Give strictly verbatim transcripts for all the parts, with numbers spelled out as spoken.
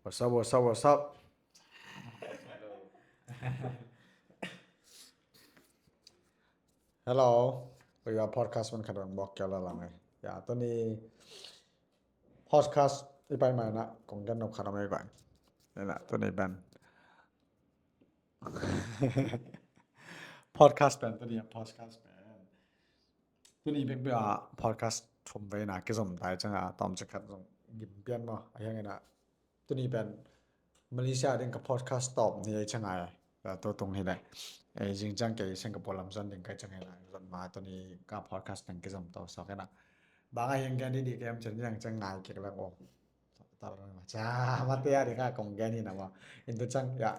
What's up, what's up, what's up? Hello. Ui, a podcast man khat bang bawk kei la lang ei. Ya, tuni podcast i pai mai na kong gen nop khat om ei bai. Ina, tuni pen podcast pen, tuni a podcast pen. Tuni bek bek a podcast thum vei na kizom tai ciang a, tawm ci khat zong gim pian maw. A hiang ina, tuni pen Malaysia ding ka podcast tawp ni ei ciang a, eh, tu tung hi le. Eh, zing ciang kei Singapore lam zon ding kai ciang ina, zon ma tuni ka podcast teng kizom to sawk ina. Bang a hiang gen di di kem ciang ciang ngai kik lak o. Tar ma ca mate a ding a kong gen hi na maw. In tu ciang ya,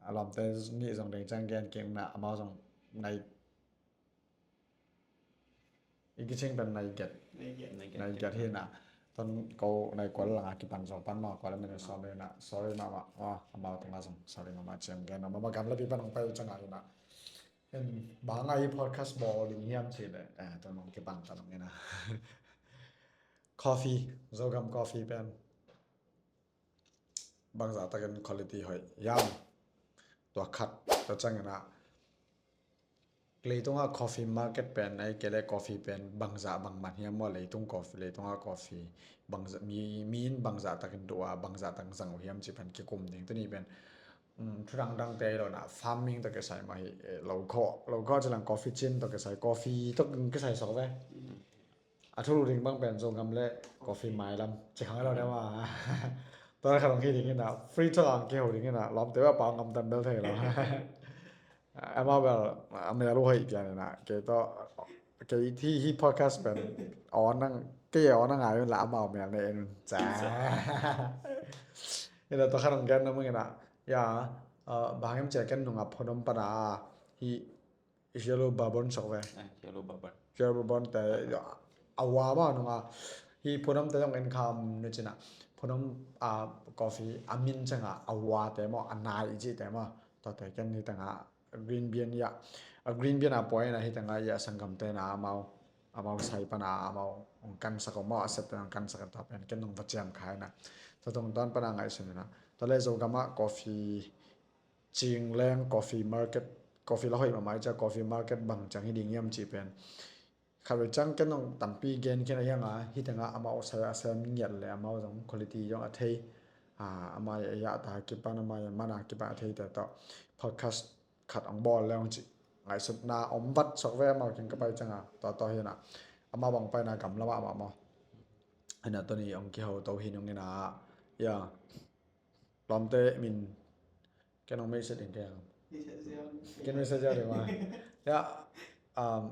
a lawmte nih zong ding ciang gen kik na, amau zong nai i kicing pen nai giat. Nai giat. Nai giat hi na. Ton ko nai kual lang a kipan zo pan maw, kual a min sorry na. Sorry mama. Amau teng a zong sorry mama ciang gen na. Mama gam la pi pan ong pai u ciang a hi na. Bang a hi podcast bawl ding hiam ci le. Eh, ton ong kipan ta nong hi na. Coffee, Zogam coffee pen bangzah takin quality hoih hiam? Tua khat, tua ciang ina, leitung a coffee market pen, ahih kei le coffee pen bangzah bang man hiam maw, leitung coffee, leitung a coffee bangzah, mi, mi in bangzah takin duh a, bangzah takin zang uh hiam ci pen kikum ding. Tuni pen, um, thu dangdang te lo na, farming tawh kisai mah hi, eh, lo khawh, lo khawh ci lang coffee chin tawh kisai, coffee tawh kisai sawk ve. A thulu ding bang pen Zogam le coffee mailam ci khang lo deuh a. Tua khat hong hi ding ina, free talk ang kiho ding ina, lawmte ba pau ngam tan bel thei lo. Amau bel a mel uh hoih pian ina, kei tawh, kei hi, hi podcast pen aw nang, kei aw nang ngai un la amau mel ne en un. Ca. Ina tua khat hong gen na mung ina, ya, uh, bang em cia ken nung a phonom pana hi, Yellow Bourbon sawk ve. Ah, Yellow Bourbon. Yellow Bourbon te, a wa ba nung a, hi phunom te zong en kham nu cina. Phunom a coffee a min cang a, a wa te maw, a nai i ci te maw. Tua te ken hi tang a green bean ya. A green bean a poi na hi tang a ya sanggam te na amau. Amau sai pana amau ong kan sak maw, a sep te ong kan sak ta pen ken nung va ciam khai na. Tua tong ton pana ngai sin na. Tua le Zogam a coffee Cing leng coffee market, coffee la hoih mahmah i cia coffee market bang ciang hi ding hiam cih pen. Khat vei ciang ken zong tampi gen khin a hiang a, hi teng a amau sai a sem ngiat le amau zong quality zong a thei. Ah, amau a yah ta kipan, amau a man a kipan a thei te tawh. Podcast khat ong bawl leng cih ngaihsutna om vat sok ve amau kiang ka pai ciang a. Tua tawh hi na. Amau bang paina gamla mahmah maw. Hi na tuni ong kiho to hi nung hi na. Ya. Lawmte min ken ong message in ken. Ken message a ding ma. Ya, um,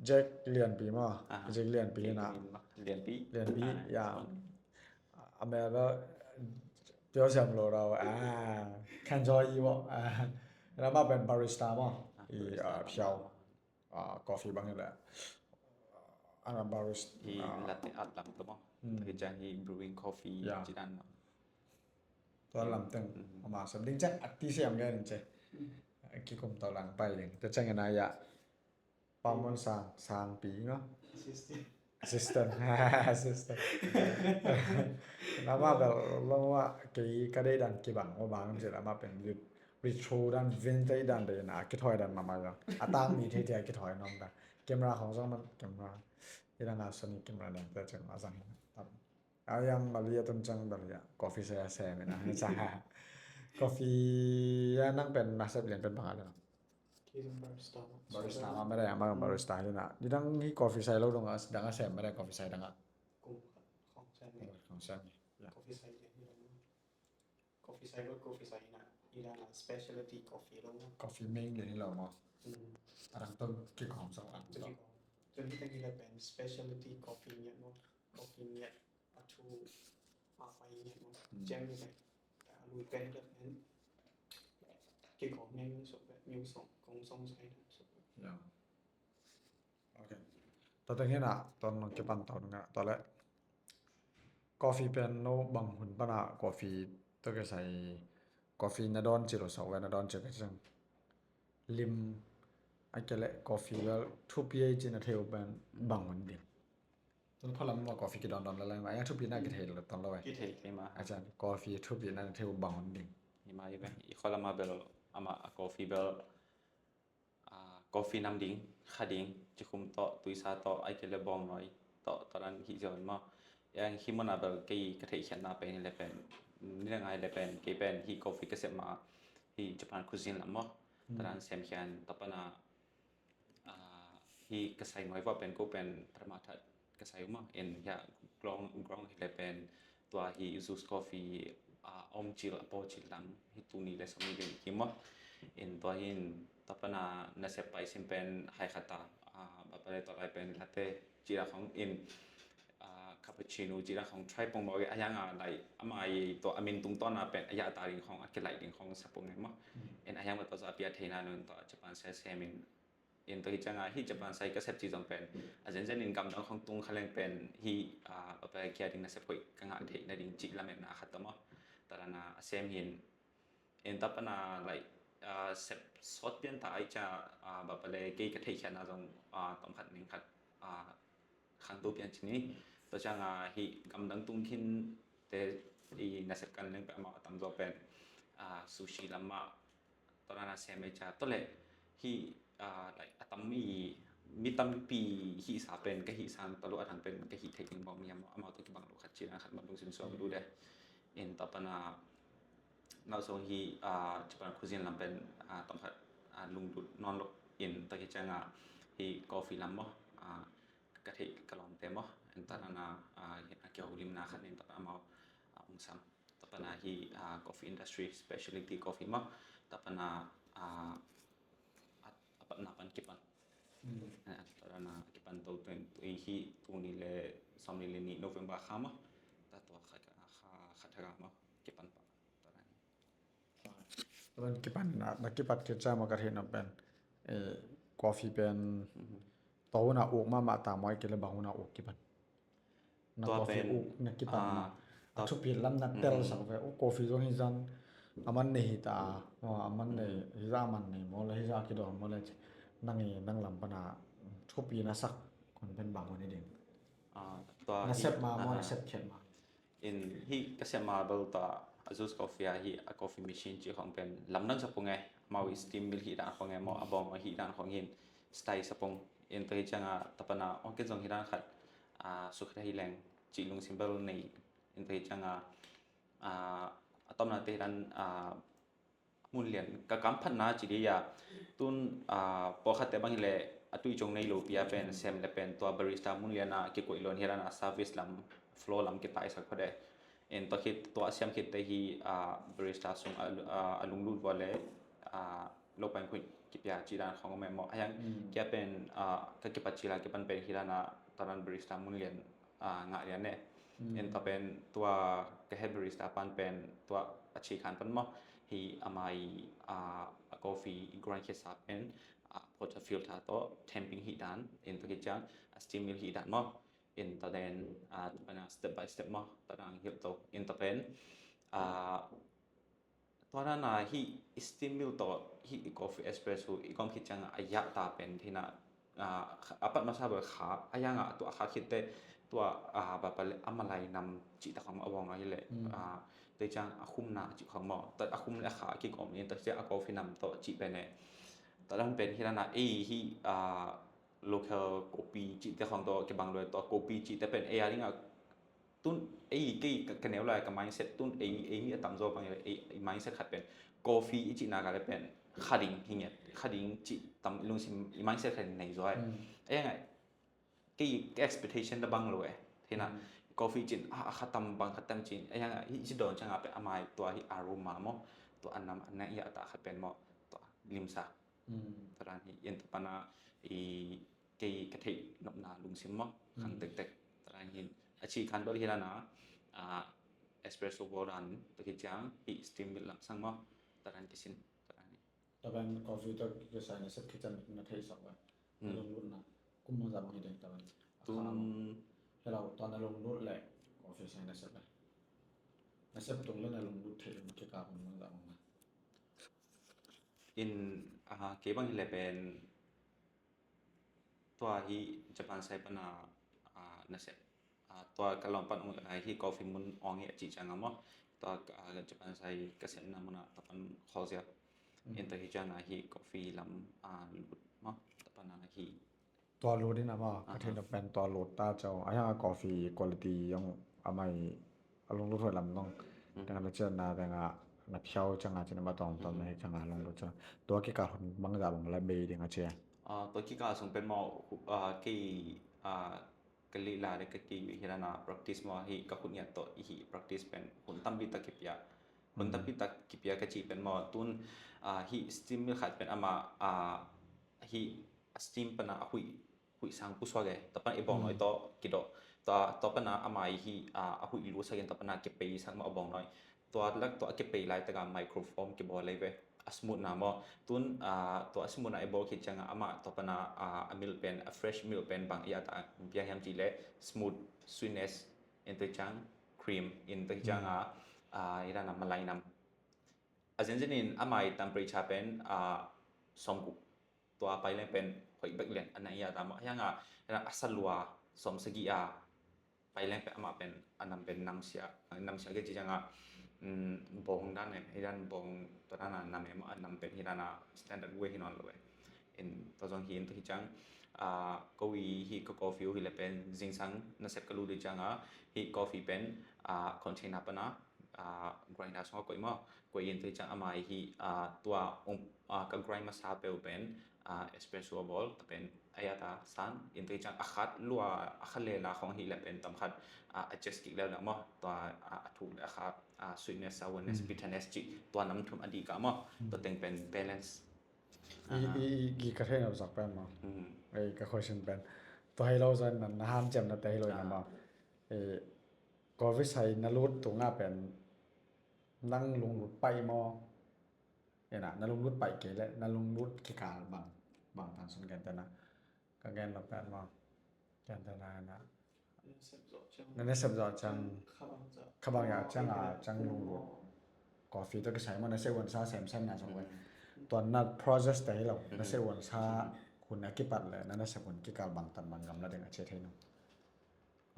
Jack Lianpi ma. Aha. Jack Lianpi na. Lianpi. Lianpi, ah, ya. A mel ba tio siam lo rau. Ah, kan joy i bo. Ah, na ma pen barista ma. Ah, i, barista, ah, piau. Ah, coffee bang hi le. Ana barista. Hi, ah, latte art lam tu maw. Hmm. Hi jan hi brewing coffee, ya, ci dan maw. Tua lam teng. Hmm. Ama sem ding ciang a ti siam gen in ci. Kikum to lang pai ding. Te ciang ina ya. Pamon sang, sang pi ngo. Assistant. Assistant. Assistant. Nama bel long wa kei ka dei dan kibang wa bang ci lama pen lit. Retro dan, vintage dan dei na, kithoih dan mama ya. A tang mi thei thei a kithoih nom dan. Camera khong zong man, camera. I dang a Sony camera dan te ciang a zang. A yang mali a tun ciang bel ya. Coffee sai a sem na. Coffee ya nang pen na sep lian pen bang a dang. Barista ma. Barista ma, mede, ama barista hi na. Ni dang hi coffee sai lo dong a, dang a sem mede coffee sai dang a. Kong, kong sem. Kong sem. Ya. Coffee sai lo. Coffee sai lo, coffee sai na. Ni dang a specialty coffee lo. Coffee meng lian hi lo mo. Hmm. A dang to kikong sang lang to. Kikong. Tun hi tang hi la pen specialty coffee ngiat mo. Coffee ngiat. A thu a pai ngiat mo. Hmm. Jam ni le. A lui pen le pen. Kikong ngiat mo so pen. Ngiat so kong song sai na so pen. Ya. Ok. Tua teng hi na, ton nong kipan tau nunga, tua le. Coffee pen no bang hun pana, coffee to ke sai, coffee na don ci lo sau ve na don ci ke sang. Lim, a ke le coffee vel, two P H na theu pen bang hun ding. Tun khualam ma coffee kidon don la lai ma, a thupi na kithei lo ton lo ai. Kithei thei ma. A chan coffee thupi na thei bang hon ding. Hi ma hi ve, i khualam ma bel ama a coffee bel a coffee nam ding, kha ding, cikhum tawh, tuisa tawh, ai ke le bawng noi tawh, tawh dan hi zion ma. Yang hi mona bel kei ka thei khian na pen le pen, ni le ngai le pen, kei pen hi coffee ka sep ma, hi Japan cuisine lam ma. Tawh dan sem khian, tawh pana Ah, hi ka sai nuai vua pen ko pen perma that ka sai uma in hia grong grong hi le pen tua hi juice coffee ah om cil a po cil lam hi tuni le sami ding hi mo in tua hin tapana nasep pai sim pen hai khata ah bapale tua lai pen latte cila khong in ah, cappuccino cih dan khong try pong mawk a hiang a lai ama i tawh a min tung tawn a pen a yah ta ding khong a kilaih ding khong sa pong ngai maw. In a hiang ma tawh za a pia theihna nun tawh Japan sai sem in in tawh hi ciang a hi Japan sai ka sep cih zong pen a zenzen in gamdang khong tung kha leng pen hi ah, a pai kia ding nasep hoih ka ngah theih nading cih lametna khat tawh maw. Tadana a sem hin in tapana like ah, sep sawt pian ta ai cia ah, bapale kei ka theihkhiatna zong ah, tawm khat ning khat ah, khangto pian cini. Tua cianga hi gamdang tung khin te i nasep kan leng pe amau a tamzaw pen ah, sushi lam mah tua na sem ai cia tua le hi ah, like a tam mi mi tampi hi sa pen ka hi sang talu a thang pen ka hi thei ding bawm mi amau amau tua kibang lo khat cina khat mah lungsim suak lu de. In tapana nau song hi ah, Japan cuisine lam pen ah, tawm khat ah, lunglut nawn lo in tua hi cianga hi coffee lam maw ah, ka theih ka lawmte maw in tapana ah, hi a kiholimna khat in tapana amau ah, ung sam tapana hi ah, coffee industry specialty coffee maw tapana ah, a, a patna pan kipan. Mm. Ah, tapana kipan to tun tu hi tuni le sawmli le ni November kha maw ta tua kha kha kha thaga maw kipan pa. Taban kipan na, na kipat kit ciang maw ka theihna pen eh, coffee pen tawh hun a uk mahmah ta maw ai kei le bang hun a uk kipan. Na coffee uk na kipan na a thupi lam na tel sak ve. Uk coffee zong hi zan a man nei hi ta a maw a man nei hi za a man nei maw le hi za a kidon maw le ci nang i nang lam pana thupi na sak kon pen bang hun hi ding. Na sep ma maw na sep khiat ma. In hi ka sep ma bel ta a juice coffee a hi a coffee machine ci khong pen lamdang sa pung e mau i steam mill hi dan khong e mau a bawng hi dan khong hin style sa pung in to hi cianga tapana ong ken zong hi dan khat a sukha hi leng ci lungsim bel nei in to hi cianga a tomna te hi dan a mun lian ka kam phatna ci dia tun ah, pawlkhatte bang hileh a tui cong nei lo pia pen sem le pen tua barista mun lian a kikoih lo in hilan a service lam floor lam kitaisak phot e. En tua khit tua a siam khitte hi ah, barista sung a, a, a lunglut vua le ah, lo pain khuih kipia ci dan khong om e maw a hiang kia pen ah, ka kipat cila kipan pen hilan a taran barista mun lian ah, ngah lian e. En tua pen tua ka head barista pan pen tua a ci khan pan maw hi amai ah, a coffee i grind khesa pen ah, porter filter to temping hi dan en tua ki ciang a steam mill hi dan maw en tua den ah, tua pen a step by step maw tua dan hilh to en tua pen ah, tua dan a hi i steam mill tawh hi i coffee espresso i gawm khit ciang a yah ta pen thina a pat masa bel kha a yang a tua kha khitte tua a bapale a malai nam cih tak a bawng a hileh tei ciang a khumna cih khong maw tat a khum le a kha a kigawm in tat ciang a coffee nam tawh cih pen e tat dan pen hi dan a ei hi local kopi cihte khong tawh kibang luai tawh kopi cihte pen ei a ding a tun ei kei ka neu lai ka mindset tun ei ei mi a tamzaw bang ei mindset khat pen coffee i cihna ka le pen khading hi ngiat khading cih tam i lungsim i mindset khat nei zaw ai ei ngai kei ka expectation da bang lo e thina coffee cin a kha tam bang kha tam cin ei ngai hi ci dawn changa pen amai tua hi aroma maw tua annam anna i a ta khat pen maw tua limsa taran hi en tapana i kei ka theih nopna lungsim maw khang tektek taran hin a ci khan bel hi lana espresso bol dan tua hi ciang hi steam mill lam sang maw taran kisin taran hi. Taban coffee tawh kisai nasep khichan na theih sak ba na lunglutna kum mangzah bang hi ding taban tun hello tua na lunglut le coffee sai nasep le nasep tung le na lunglut theih kum mangzah bang na in kei bang hi le pen tua hi Japan sai pana nasep Ah, tua ka lawm pan ong, ah, hih coffee mun ong hi a cih ciangah maw, tua, ah, Japan sai ka sepna munah tua pan khawl zia. Tua hi ciangah hih coffee lam, ah, lut maw, tua pan ah hih. Tua lut in a maw, ka theih nop pen tua lut ta ciang a hiang a coffee quality zong a mai a lunglut huai lam zong. Tengah na cian na tengah na phiau ciangah cin a ma tawngtawng na hi ciangah lunglut ciang. Tua kikal hun bangzah bang la bei ding a cia. Ah, tua kikal sung pen maw, ah, kei, ah, ka lila le ka kei hi dana practice maw, hih ka khut ngiat tawh hih practice pen hun tampi tak kipia. Hun tampi tak kipia ka cih pen maw, tun, ah, hih steam milk khat pen amah, ah, hih a steam pana a huih, huih sang pusuak e, tua pana i bawngnawi tawh kidawh. Tua, tua pana amah hih, ah, a huih lusak in tua pana kipei sang maw a bawngnawi. Tua lak tua a kipei laitakah microfoam kibawl lei ve. A smooth na maw. Tun, ah, tua a smooth na i bawl khit ciangah amah tua pana, ah, a milk pen, a fresh milk pen bang i at a piang hiam cih leh smooth, sweetness, in tua ciang cream, in tua ciangah, ah, i dana malai nam. A zenzen in amah i temperature pen, ah, sawmguk. Tua pai leng pen hoih bek lian a na i at a maw. Hiangah, a sa lua sawmsagih a pai leng pen amah pen a nam pen namsia, namsia ke ci ciangah, um, bawng dan e, hi dan bawng tua dana nam e maw, a nam pen hi dana standard way hi nawn lo e. In tua zong hi in tua hi ciang, ah, ko i hi ka coffee uh hi le pen zingsang nasep ka lut i ciangah hi coffee pen, ah, container pana, ah, grinder sungah koih maw. Koih in tua hi ciang amah hi, ah, tua, um, ah, ka grind masa peuh pen, ah, espresso a bawl, tua pen a yata san, in tua hi ciang a khat lua, a kha lela khong hi le pen tam khat, ah, adjust kik leu le maw, tua, ah, a thuk le a kha, ah, sweetness, sourness, bitterness cih, tua nam thum a dik a maw, tua teng pen balance. I, i, i, i ka thei na zak pen maw. Ei, ka question pen. Tua hei lo zan na, na han ciam na te hei lo na maw. Ei, coffee sai na lut tu nga pen nang lunglut pai maw. Ena, na lunglut pai kei le, na lunglut kikal bang, bang tan sun gen tena. Ka gen lo pen maw. Gen tena ena. Na nasep zawh ciang. Kha bang ya ciang a, ciang lunglut. Coffee tawh kisai maw, na sep hun sa semsem na song pen. Tua na process te hi lo, na sep hun sa hun a kipat le, na nasep hun kikal bang tan bang gam la ding a cia thei no.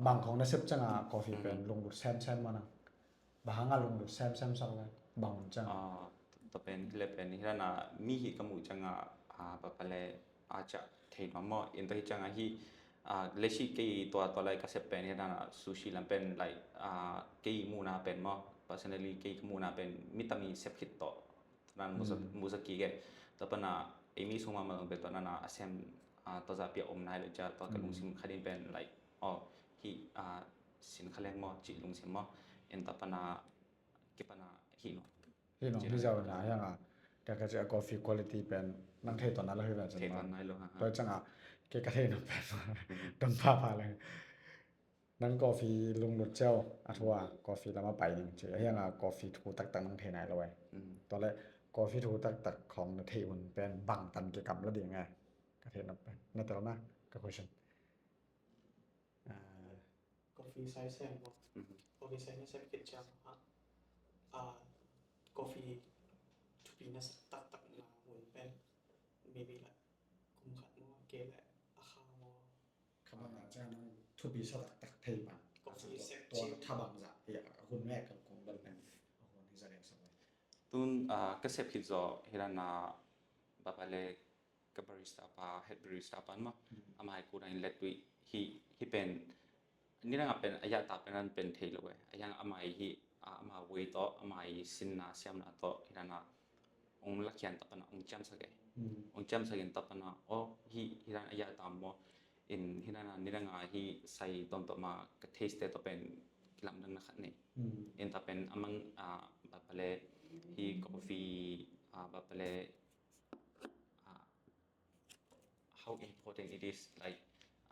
Bang khong na sep ciang a coffee pen lunglut semsem maw na. Bang hang a lunglut semsem sak le, bang hun ciang. Ah, tua pen, hi le pen, hi dana mi hi ka muh ciang a, ah, bapale, ah, ciah thei nuam maw, in tua hi ciang a hi, ah, leshi kei tua, tua lai ka sep pen, hi dana sushi lam pen, like, ah, kei muhna pen maw, personally kei ka muhna pen, mi tam i sep khit tawh, tua dan musa, musa kik e, tua pana, ei mi sung mahmah zong pen, tua dana a sem, ah, tua zah pia om nai le ciah, tua ka lungsim khat in pen, like, oh, hi, ah, sin kha leng maw, cih lungsim maw, in tua pana, kipana hi no. Hi no, hi zau na hiang a. Ka ka cia coffee quality pen nang thei tuan na lo hi ven. Thei tuan nai lo ha. Tua ciang a, ke ka thei no pen. Dong pha pha leng. Nang coffee lunglut ciau, a thu a, coffee lama pai ning ci. Hiang a coffee thu taktak nang thei nai lo e. Tua le, coffee thu taktak khong na thei hun pen bang tan ke kam la ding e. Ka thei no pen. Na tel na, ka question. Ah, coffee sai sem maw. Coffee sai na sem khit ciang ha. Ah, coffee thupi na sak taktak na hun pen maybe like kum khat maw, ke le a kha maw. Kha bang a ciang nang thupi sa taktak thei pan. Coffee sep tua cin. Tha bang za hi a hun mek kan kong bal pen. A hun hi za deng sa mai. Tun, ah, ka sep khit zaw hi la na bapale ka barista pa, head barista pan maw. Amah hi kudang in let tui hi, hi pen nidang a pen a yahtak pen an pen thei lo e. A hiang amah hi, ah, amah way tawh, amah hi sinna siamna tawh hi dana ong lakhian tapana ong ciamsak e. Ong ciamsak in tapana, oh, hi, hi dan a yahtak maw. In hi dana nidang a hi sai tawmtawm a ka taste tawh pen kilamdanna khat nei. In ta pen amang, ah, bapale hi coffee, ah, bapale, ah, how important it is, like,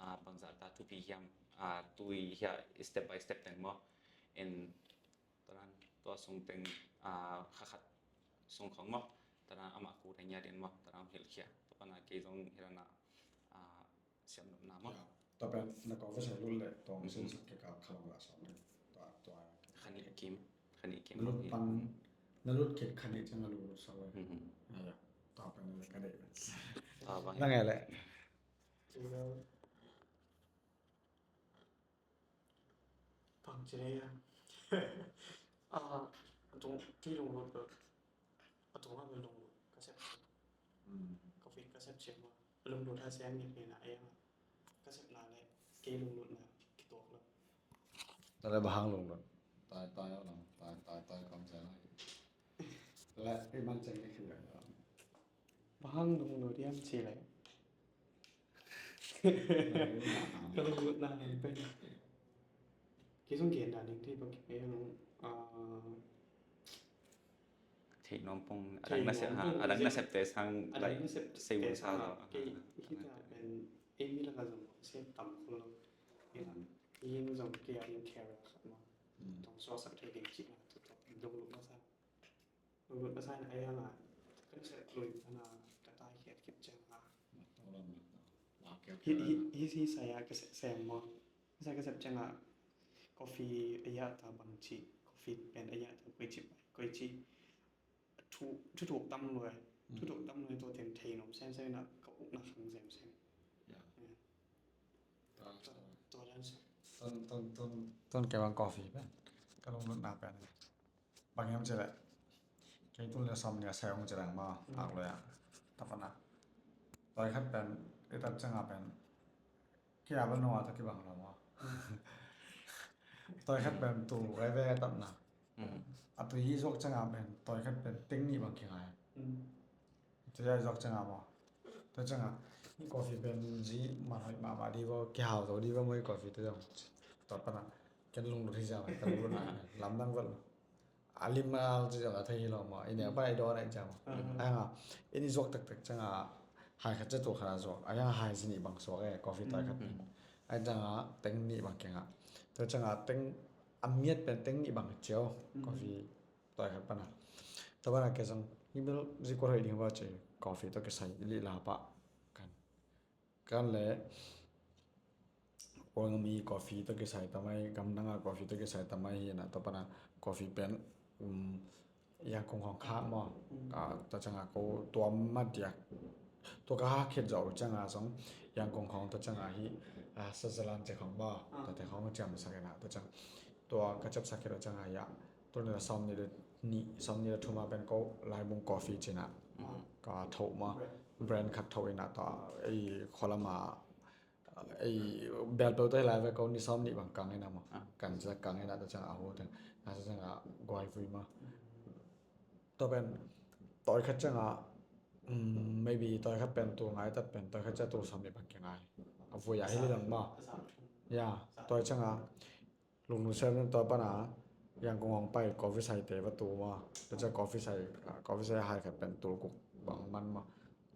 ah, bangzah ta thupi hiam, ah, tui hia step by step teng maw. In taran tua sung teng, ah, kha khat sung khong maw. Taran amah ku teng ya den maw. Taran hilkhia. Tua pana kei zong hi dana, ah, siam nopna maw. Tua pen na kong vesa lut le tong sin sak ke ka khalang la sawm le. Tua, tua. Khani kim, khani kim. Na lut pan, na lut kit khani ciang na lut sak le. Tua pen na ka dei. Tua bang. Na ngai le. Ci le ya. A, a tung kei lunglut lo. A tung a bel lunglut ka sep. Ka fit ka sep ciang ma. Lunglut a siang ni pina a yang. Ka sep na le kei lunglut na kituak lo. Tale bahang lunglut. Tai tai aw lang, tai tai tai kam siang ai. Le i man ciang ni kituak lo. Bahang lunglut diam ci le. Ka lunglut na hang pen. Kei zong gen dan ding thei bang kei hang, ah, thei nuam pong, a dang nasep ha, a dang nasep te sang, a dang nasep te sang lo. Kei hita pen ei mi laka zong sep tam khol lo. Kei zong kei a ding care khat ma. Tong suaksak thei ding cih na tu tawh lunglut masa. Lunglut masa in a yang a ka nasep lui pana ka taikhiat khit ciang a. Hi hi hi sai a ka sem maw. Sa ka sep ciang a coffee a ya ta bang ci, coffee pen a ya ta koi ci, koi ci. Thu thu thuk tam lui, thu thuk tam lui to teng thei nom sem sem na ka ukna khang sem sem. To dan sem. Ton ton ton ton ke bang coffee pen. Ka lunglut na pen. Bang hiam ci le. Kei tul le som nia sai ong ci lang maw. Ak lui a. Ta pana. Toi khat pen i tat ciang a pen. Kei a bel nong a ta kibang lo maw. Toi khat pen tu gai ve tatna. A tu hi zuak ciang a pen toi khat pen teng nih bang kingai. Tu ya zuak ciang a maw. Toi ciang a hi coffee pen zi man hoih mahmah di vo, kihau zo di vo maw hi coffee te zong. Tua pana ken lunglut hi zang, ka lunglut na lamdang vet lo. A lim a ci zong a thei hi lo maw. I neu pana i dawn a i ciang maw. A yang a i ni zuak tektek ciang a hai khat ciang tu khat a zuak. A yang a hai zi nih bang zuak e, coffee toi khat pen. A i ciang a teng nih bang keng a. Tua ciang a teng a miat pen teng nih bang ciau. Coffee toi khat pana. Tua pana ke zong hi bel zi kua hoih ding ba ci coffee to ke sai lih la pa kan. Kan le Wang mi coffee to kisai tamai, gamdang a coffee to kisai tamai hi na, to pana coffee pen, um, yang kong hong khak maw. A, ta chang a ko tua mat dia. Tua ka hak khit zo chang a song, yang kong hong ta chang a hi, a, Switzerland che khong maw. Ta te khong chiam sa ke na, ta chang. Tua ka chap sa khit chang a ya. Tua ni la som ni le ni, som ni le thum a pen ko Laibung coffee cina. Ka tho maw. Brand khat tho ina ta, ei kholama Ei, bel peuh tawh hi lai ve ko ni sawm nih bang kang ina maw. Kan cia kang ina ta ciang a hu teng. Na cia ciang a guai vui maw. Tua pen, tawi khat ciang a, um, maybe tawi khat pen tul ngai tat pen, tawi khat ciang tul sawm nih bang kingai. A vui a hi li dang maw. Ya, tawi ciang a, Lungnu sem tua pana yang kong hong pai coffee sai te va tu maw. Tua ciang coffee sai, ah, coffee sai hai khat pen tul guk bang man maw.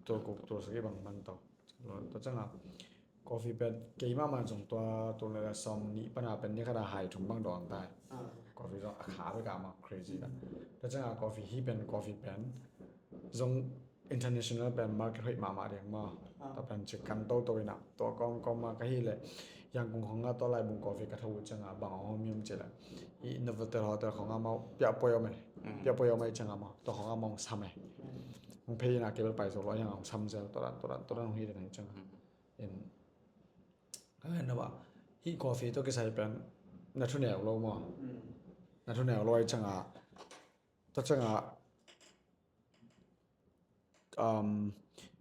Tul guk tul sagih bang man tawh. Tua ciang a coffee pen keimah man zong tua tul nai la sawm nih pana pen ni khat a hai thum bang dawn tai. Coffee zong a kha bek a maw, crazy la. Tua ciang a coffee hi pen, coffee pen zong international pen market hoih mahmah ding maw. Tua pen ci kan toto ina, tua kawmkawm a ka hi le, yang kong hong a tua Laibung coffee ka tho uh ciang a bang hong miam ci le, i Novotel Hotel khong a maw, piah poi om e. Piah poi om e ciang a maw, tua khong a maw hong sam e. Hong phei ina kei bel pai zo lo, yang hong sam zel, tua dan, tua dan, tua dan hong hi den ciang a. In, ka ngen na ba, hi coffee tua kisai pen, na thu neu lo maw. Na thu neu lo ai ciang a, tua ciang a, um,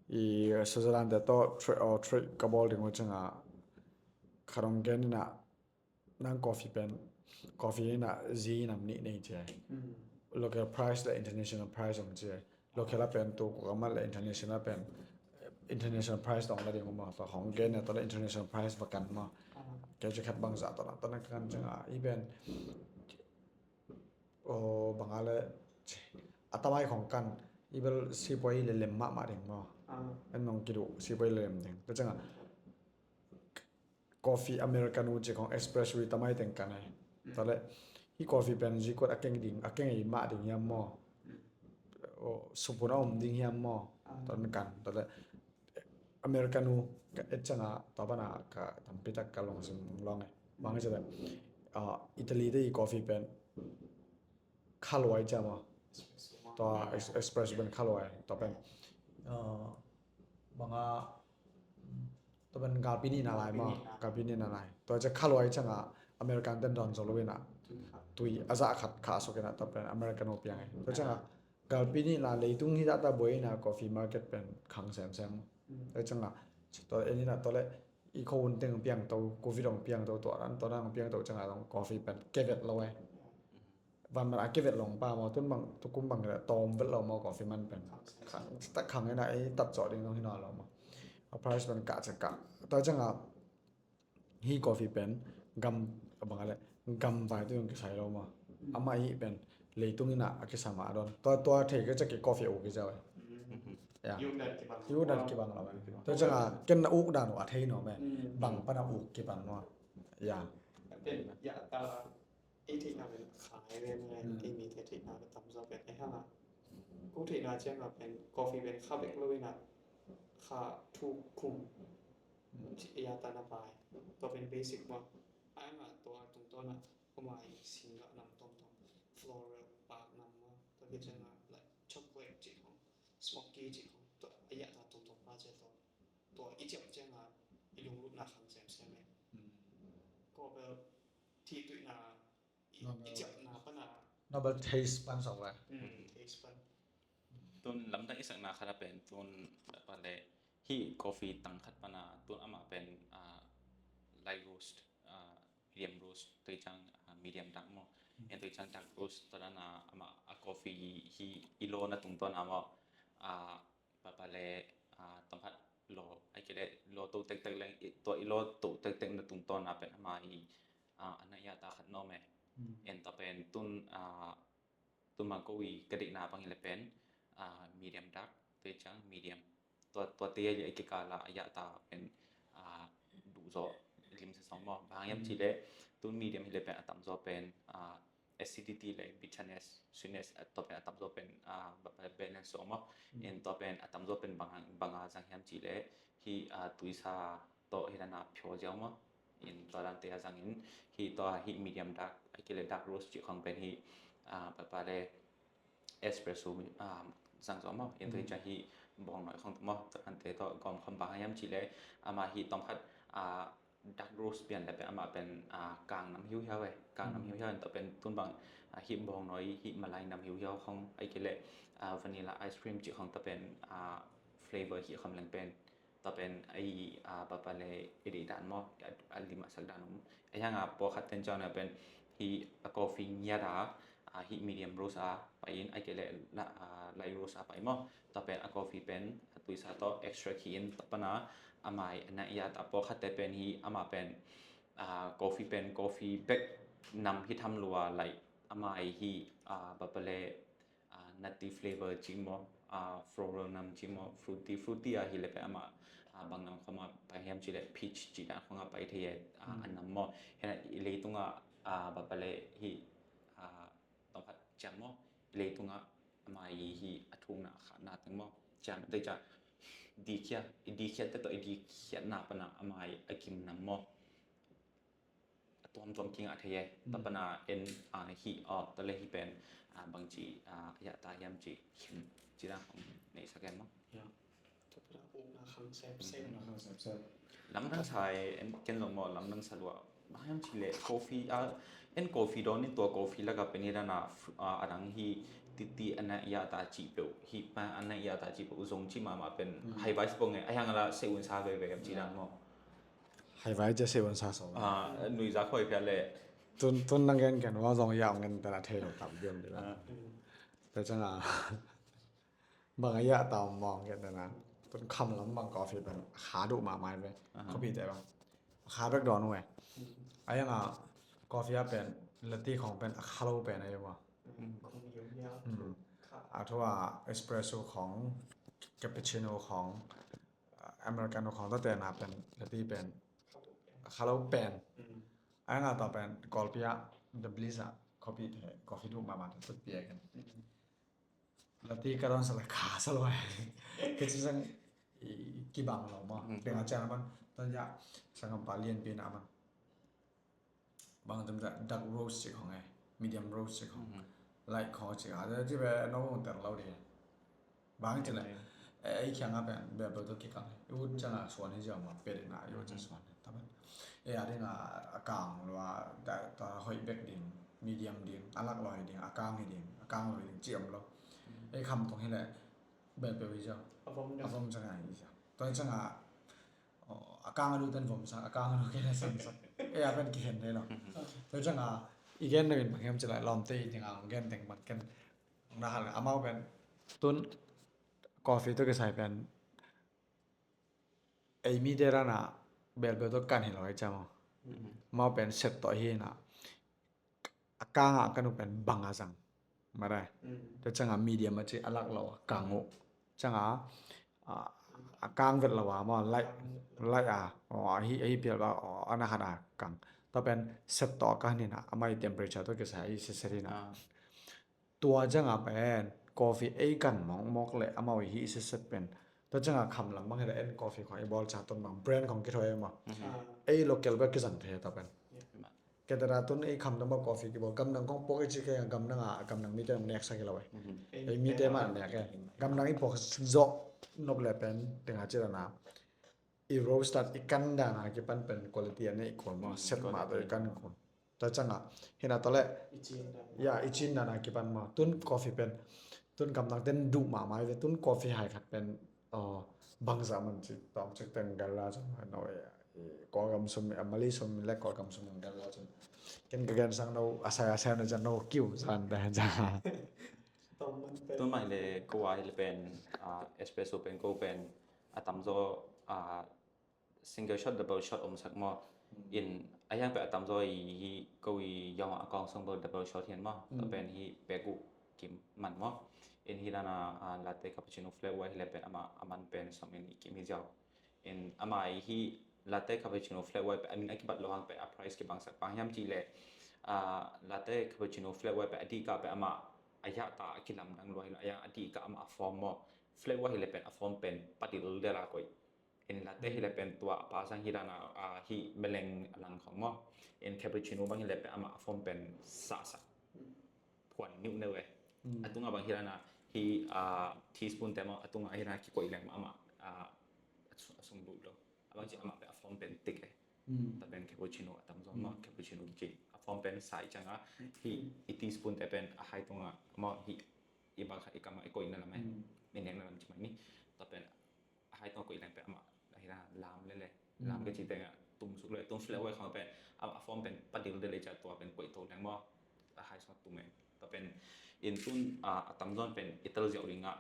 i Switzerland te tawh trade, or trade ka bawl ding uh ciang a, khat hong gen ina, nang coffee pen, coffee ina zi nam nih nei ci. Local price le international price om ci. Local a pen tu ko ka mat le international pen, international price tawng la ding um a, tawh hong gen ina tawh le international price va kan maw. Kei ci khat bang za tawh la, tawh na kan ciang a, i pen, Aw, bang a le, a tamai khong kan, i bel sipuai le lem mahmah ding maw. En nong kiduh, sipuai le lem ding. Tua ciang a, coffee Americano ci khong espresso i tamai teng kan ai. Tua le, hi coffee pen zi kuat a keng ding, a keng ei mah ding hiam maw. Aw, supun a om ding hiam maw. Tua kan, tua le, Americano ka et ciang a, tua pana ka tampi tak ka lungsim lawng e. Bang e ci le, ah, Italy te i coffee pen khaluai ciang maw. Tua es-, espresso pen khaluai, tua pen, ah, bang a, tua pen galpi nih na lai maw, galpi nih na lai. Tua ciang khaluai ciang a, American ten dawn zo lo in ah, tui a zah khat khah suk in ah, tua pen American ho piang e. Tua ciang a galpi ni la leitung hi zah ta buai in ah coffee market pen khang semsem. Tua ciang a tua en in ah tua le i kho un teng piang to, covid ong piang to, tua dan tua dan ong piang to ciang a zong coffee pen kevet lo e. Van man a kevet long pa maw, tun bang tukum bang le tawm vet lo maw, coffee man pen khang tak khang in ah ei tat zawh ding zong hi nawn lo maw. A price pen kah ciang kah. Tua ciang a hih coffee pen gam, a bang a le gam vai tu zong kisai lo maw. Amah hih pen leitung in ah a kisa mah a dawn. Tua, tua thei ka ciang kei coffee a uk i zau e. Ya. I uk dan kibang lo e. Tua ciang a ken na uk dan uh a thei nuam e. Bang pan a uk kibang nuam. Ya. Pen ya ta ei theihna pen kha ngai ve, ngai ei mite theihna pen tamzaw pen ei hang a. Ko theihna ciang a pen coffee pen kha bek lo in ah kha thuk khum ci a ya ta na pai. Tua pen basic maw. A ya nga tua tungtawn ah ko mai singgah nam tomtom, floral pak nam maw. Tua ki ciang a like chocolate ci khong, smoky ci khong, tua a ya ta tomtom pa ci tua. Tua i ciap ciang a i lunglutna khang semsem e. Ko bel thih tuihna i, i ciapna pan a. Noble taste pan sawk ve. Taste pan. Tun lamdang i sakna khat a pen tun pa le hih coffee tang khat pan a tun amah pen light roast, medium roast, tua ciang medium dark maw. En tua ciang dark roast tua dan a amah a coffee hih i lawna tungtawn a maw. Papa le tawmkhat law, ai kei le law to tektek leng, tua i law to tektek na tungtawn a pen ama i a na i a ta khat nawm e. En ta pen tun tun mangko i ka deihna bang i le pen medium dark, tua ciang medium, tua tua te i a kikal a a i a ta pen duh zaw lim sa sawng maw. Bang hang hiam ci le tun medium hi le pen a tamzaw pen acidity le bitterness, sweetness, tua pen a tamzaw pen balance sawng maw. En tua pen a tamzaw pen bang a zang hiam ci le hih tuisa tawh hi dan a pure ziau maw. En tua dante a zangin hih tua hih medium dark, a kile dark roast cih khong pen hih papa le espresso zang zaw maw. En tua hi ciang hih bawng nawi khong maw, tua dante tawh gawm khong bang hang hiam ci le ama hih tawmkhat dark roast pian le pen amah pen kang nam hiuhiau e, kang nam hiuhiau en tua pen tun bang hih bawng nawi hih malai nam hiuhiau khong, a kile vanilla ice cream cih khong tua pen flavor hih kham leng pen tua pen a i papa le i deih dan maw, a lim a sak dan om. A hiang a pawlkhat ten ciang na pen hih a coffee ngiat a hih medium roast a pai in, a kile light roast a pai maw. Tua pen a coffee pen a tuisa tawh extract hi in tua pan a amai a na i a ta pawlkhat te pen hih ama pen coffee pen coffee bek nam hi tham lua lai amai hih papa le nutty flavor cih maw, floral nam cih maw, fruity, fruity a hi le pen amah bang nam khong a pai hiam ci le peach cih dan khong a pai thei e. A nam maw, hena i leitung a papa le hih tawmkhat ciang maw, i leitung a amai hih a thukna a khahna teng maw, ciang te ciang dikhiat, i dikhiat te tawh i dikhiatna pan a amai a kim nam maw. A tuamtuam kingah thei e. Tua pan a en hih aw tua le hih pen bangci a yah ta hiam ci khin ci dan khong nei sak em maw. Lamdang sa e, en ken zong maw lamdang sa lua. Bang hiam ci le coffee a, en coffee dawn in tua coffee laka pen hi dan a a dang hi titi a na yah ta cih peuh, hih pa a na yah ta cih peuh zong ci mahmah pen haivai sa pong e, a hiang la se un sa veve em ci dan maw. Haivai cia se un sa so. Nuiza khoi phia le. Tun tun nang gen ken wa zong yam ngen ta na thei lo tam diam di la. Te chang a bang a yah ta mawng gen ta na. Tun kham lam bang coffee pen kha duh mahmah ve. Coffee te bang kha bek dawn uh e. A yang a coffee a pen lati khong pen a kha lo pen a yom a. A thu a espresso khong, cappuccino khong, Americano khong ta te na pen lati pen a kha lo pen. A yang a ta pen Kawlpi a The Bliss a coffee te, coffee duh mahmah te tut pi a ken. Lati ka dawn sa la kha sa lo ai. Ka ci sang kibang lo maw. Teng a cian a man tan ya sangam pa lian pi na man. Bang tam ta dark roast ci khong e, medium roast ci khong, light khong ci a, ci be no ter lo di. Bang ci le ei khiang a pen be be to kikang e. U chang a suan hi jang ma pe de na yo chang suan ta ban. Ei a ding a, a kang lo a, da, da hoih bek ding, medium ding, a lak lo hi ding, a kang hi ding, a kang lo hi ding, ci om lo. Ei kham tung hi leh, bel peuh hi zaw. A vom deuh. A vom ciang a hi zaw. Tua hi ciang a, oh, a kang a duh ten vom sak, a kang a duh kei leh sang sak. Ei a pen kikhen thei lo. Tua hi ciang a, i gen deuh in bang hiam cih leh lawmte i ding a, gen teng bang ken. Na hal amau pen. Tun, coffee tawh kisai pen. Ei mite dan a, bel peuh tawh kan hi lo hi ciang maw. Amau pen set tawh hi na. A kang a kan uh pen bang a zang. Mare. Tua ciang a medium a ci a lak lo a kang uh. Ciang a, a, a kang vet lo a maw, laih, laih a, aw, a hi, a hi pial ba, aw, a na khat a kang. Tua pen set tawh a kan hi na, a mai temperature tawh kisai a hi set set hi na. Ah. Tua ciang a pen, coffee ei kan mawkmawk leh amau i hih sitset pen. Tua ciang a kham lam bang hi leh en coffee khong i bawl ciang tun bang brand khong kithuah ei maw. Ei local bek kizang thei tua pen. Kei te na tun ei kham dang bang coffee kibawl. Gamdang khong puak i ci kei a gamdang a, gamdang mite neksak hi lo ei. Ei mite mah nek ei. Gamdang i puak zawh nop leh pen, teng a ci dan a. I roast i kan dan a kipan pen quality a neih khun maw, set mah tawh i kan khun. Tua ciang a, hi na tua leh, ya, i cin dan a kipan maw. Tun coffee pen, tun gamdang ten duh mahmah hi ve, tun coffee hai khat pen, aw, bangzah man ci tawm cik teng gal la cun, no, ya, i Kawlgam sum, a Malay sum leh Kawlgam sum gal la cun. Ken ka gen sang no, a sai a sai na ciang no kiu zan te ciang. Tun mai leh ko a hi leh pen, ah, espresso pen ko pen, a tamzaw, ah, single shot, double shot om sak maw. In a hiang pen a tamzaw i hi ko i yong a kong song bel double shot hian maw. Tua pen hi pek uh kim man maw. In hi dan a, ah, latte cappuccino flat white hi leh pen amah a man pen sawm in i kim hi ziau. In amah i hi latte cappuccino flat white pen a min a kibat lo hang pen a price kibangsak bang hiam cih leh, ah, latte cappuccino flat white pen a dih kah pen amah a hiah ta a kilamdang lua hi lo a hiang a dih kah amah a foam maw. Flat white hi leh pen a foam pen padil del a koih. In latte hi leh pen tua a pasang hi dan a, ah, hi meleng a lang khong maw. In cappuccino bang hi leh pen amah a foam pen sahsah. Phuan niuh neu e. A tunga bang hi dan a hi, ah, teaspoon te maw a tunga hi dan a kikoih leng maw amah, ah, a sung, a sung duh lo. A bang ci amah pen a foam pen tik e. Tua pen cappuccino a tamzaw maw cappuccino kici. A foam pen sai ciang a hi i teaspoon te pen a hai tunga maw hi i bang khat i kam a i koihna lam e. I nekna lam ci mai ni. Tua pen a hai tawh koih leng pen amah a hi na lam lele. Lam ka ci teng a tum suk le, tum suk le huai khang pen a, a foam pen padil de le ca tua pen koih to leng maw. A hai sawng tum e. Tua pen in tun, a, a tamzaw pen i tel ziau ding a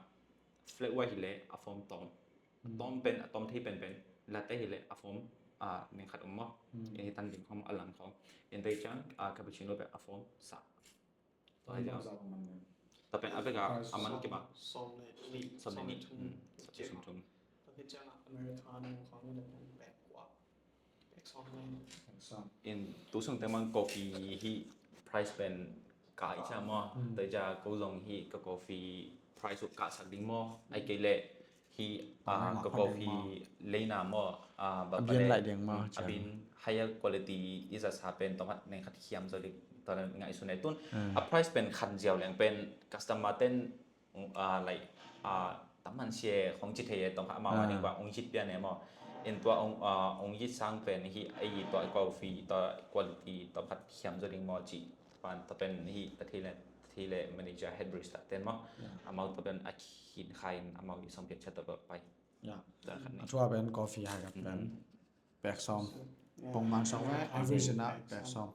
flat white hi le a foam tawm. A tawm pen, a tawm thei pen pen latte hi le a foam, a, ning khat om maw. In hi tan ding khong a lang khong. In tei ciang, a, cappuccino pen a foam sa. Tua hi ziau. Tua pen a bek a a man kibang. Sawm le nih. Sawm le nih. Sawm le thum. Sawm le thum. Tua hi ciang a Americano khong le pek kua. Pek sawm le. In tu sung teng mang coffee hi price pen kah i ciang maw. Tua hi ciang ko zong hi ka coffee price uh kah sak ding maw. Ai kei le hi, a, ka coffee leina maw, a, a bin laih ding maw, a bin higher quality i zat sa pen tawm khat neng khat hiam zaw ding tua ngaihsun e tun. A price pen khan ziau leng pen customer ten, a, like, a, tam han sia khong ci thei e tawm khat amau a ding ba ong yit pian e maw. In tua ong, a, ong yit sang pen hi a i tua coffee tua quality tawm khat hiam zaw ding maw ci. Pan tua pen hi ta thei le, ta thei le manager head barista ten maw. Amau tua pen a khin kha in amau i sawm piak chat tua pai. Ya. A thua pen coffee hai khat pen pek sawm. Pongman sawm ve, average na pek sawm.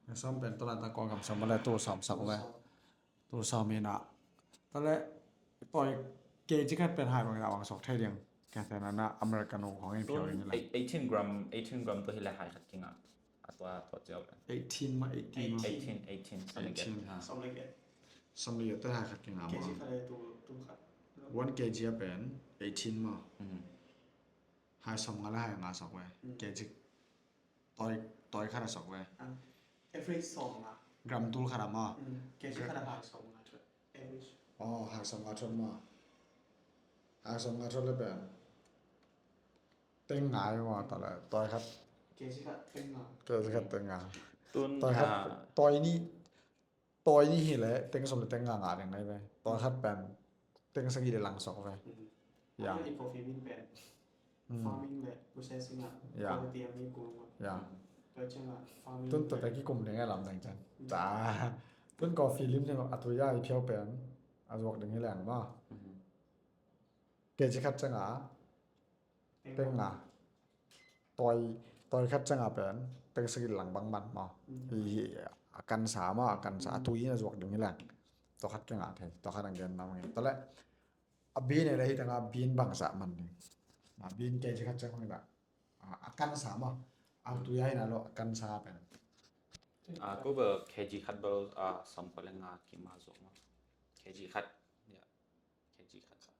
Pek sawm pen tua lanta Kawlgam sawm le tu sawm sak ve. Tu sawm ina. Tua le toy kg khat pen hai bang ina bang sawk thei ding. Ka te na na Americano khong in phiau in le. Eighteen gram, eighteen gram tua hi le hai khat kinga. A tua, tua ciau le. Eighteen ma, eighteen ma. Eighteen, eighteen, something like that. Eighteen, ha. Something like that. Something like that hai khat kinga ma. Kg khat le tu, tu khat. One kg a pen eighteen ma. Hai sawm nga le hai nga sawk ve. Kg toy, toy khat a sawk ve. Average sawm nga. Gram tul khat a ma. Kg khat a hai sawm nga thot. Average. Oh, hai sawm nga thot ma. Hai sawm nga thot le pen. Teng nga i ma ta le toy khat. Kg khat teng nga. Kg khat teng nga. Tun toy khat, toy ni. Toy ni hi le teng sawm le teng nga nga ding nai ve. Toy khat pen teng sagih le lang sawk ve. Ya. Coffee min pen farming le processing a quality a mi kul. Ya. Tun tua teh kikum ding e lam dang ciang. Ca. Tun coffee lim ding a tui a i phiau pen a zuak ding hi leng maw. Kg khat ciang a teng nga. Tawi, tawi khat ciang a pen teng sagih lang bang man maw. Hi hi a kansa maw, a kansa a tui in a zuak ding hi leng. Tua khat kiang a thei, tua khat ang gen nam nge. Tua leh a bin e le hi teng a bin bangzah man ding. A bin kg khat ciang bang dah. A, a kansa maw. A tui a hi na lo a kansa pen. A, ko bel kg khat bel, a, sawmkua le nga kim a zuak maw. Kg khat, ya. Kg khat khat.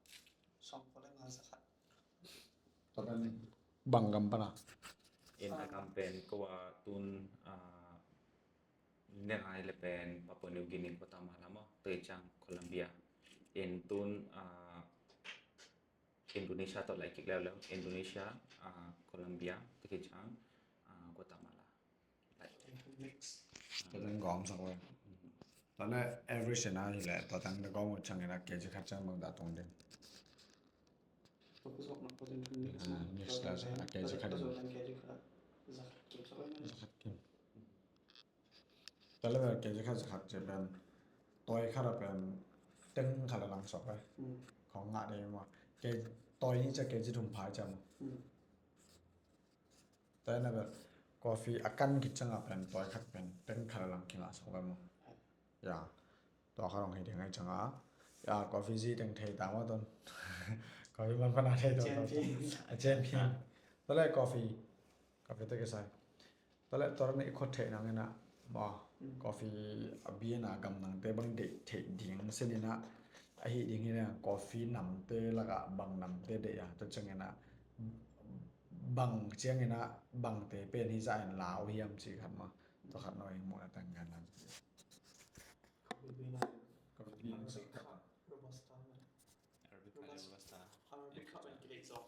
Sawmkua le nga za khat. Tua pen bang gam pan a. In a gam pen ko a tun, a, ne ngai le pen Papua New Guinea, Guatemala maw. Tua ciang Colombia. In tun, a, Indonesia tawh lai kik leuleu, Indonesia, a, Colombia, tua khit ciang, a, Guatemala. Lai. Tua teng gawm sak ve. Tua leh average na hi leh, tua teng na gawm uh ciangin a kg khat ciang bang dah tung ding. A, mix la sa, a kg khat ding. Za khat kim. Tua leh bel kg khat za khat ci pen tawi khat a pen teng khat a lang sok ve. Khong ngah dei maw. Tawi nih cia kg thum pha cia maw. Tua na bel coffee a kan khit ciang a pen tawi khat pen teng khat a lang kingah sok ve maw. Ya. Tua khat hong hi ding ahi ciang a. Ya, coffee zi teng thei ta maw tun. Coffee man pan a thei ta. Champion. A champion. Tua leh coffee. Coffee te kisai. Tua leh tua nih i khot theih nang in a maw, coffee a bin a gam nangte bang deih theih ding sin in a, ahi ding hi na, coffee namte lakah bang namte deih a, tua ciangin a bang ciangin a bangte pen hi zah in lau hiam ci khat maw. Tua khat no ing muh na tang gan lam. Coffee bin a Arabica, Robusta. Arabica le Robusta. Arabica pen kilei zong.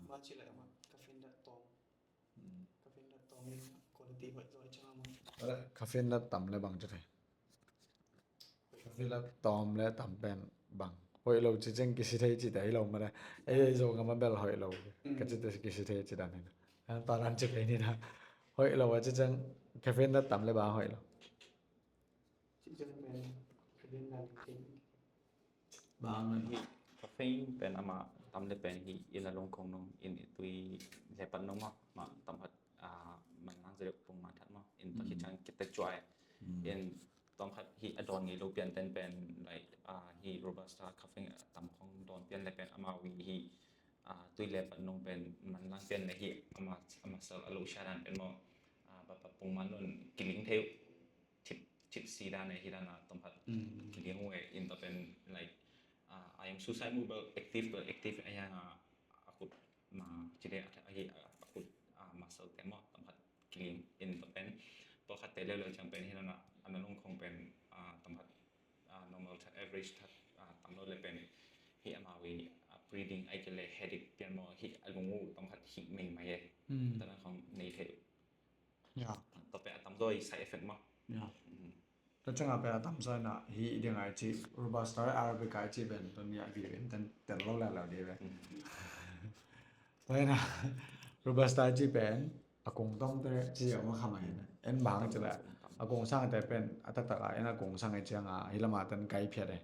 Maw ci leh maw, caffeine dah tawm. Caffeine dah tawm in quality hoih zaw ciang a maw. Caffeine dah tam le bang ci thei. Caffeine dah tawm le tam pen bang. Hoih lo ci ciang kisi thei ci te hi lo maw le. Ei, ei Zogam a bel hoih lo. Ka ci te kisi thei ci dan hi na. An ta dan ci pen hi na. Hoih lo a ci ciang caffeine dah tam le bang hoih lo. Ci ciang pen caffeine dah le Bang hi caffeine pen amah tam le pen hi in a lungkhong nung in i tui le pan nung maw, mah tam khat, ah, man lang zia pung man that maw, in tua khit ciang kitek cuai. In tawm khat hi a dawn ngei lo pian ten pen, like, ah, hi Robusta caffeine a tam khong dawn pian le pen amah ui hi, ah, tui le pan nung pen man lang pian le hi amah, amah sal a lo sia dan pen maw, ah, pa, pa pung man nun kiling thei uh. Chip, chip si dan e hi dan a tawm khat kiling uh e in tua pen, like, ah, I am suicide mode bel active bel active a hi hang a, a khut ma ci le a hi a khut, ah, muscle te maw tawm khat kiling in tua pen tua khat te leuleu ciang pen hi dan a, a na lungkhong pen, ah, tawm khat, ah, normal that, average that, ah, tam lo le pen hi amau i, ah, breathing ai ke le headache pian maw hi a lung uh tawm khat hi meimai e. Tua dan khong nei thei. Ya. Tua pen a tamzaw i side effect maw. Ya. Tua ciang a pen a tamzaw in a hi ding ai ci, Robusta, Arabica ai ci pen tun ya vive in ten tel lo lala di ve. Tua in a Robusta ai ci pen a kung tawmte ci a ma kha mai in a. En bang ci la a kung sangte pen a taktak a en a kung sang ai ciang a hi lama ten kai phiat e.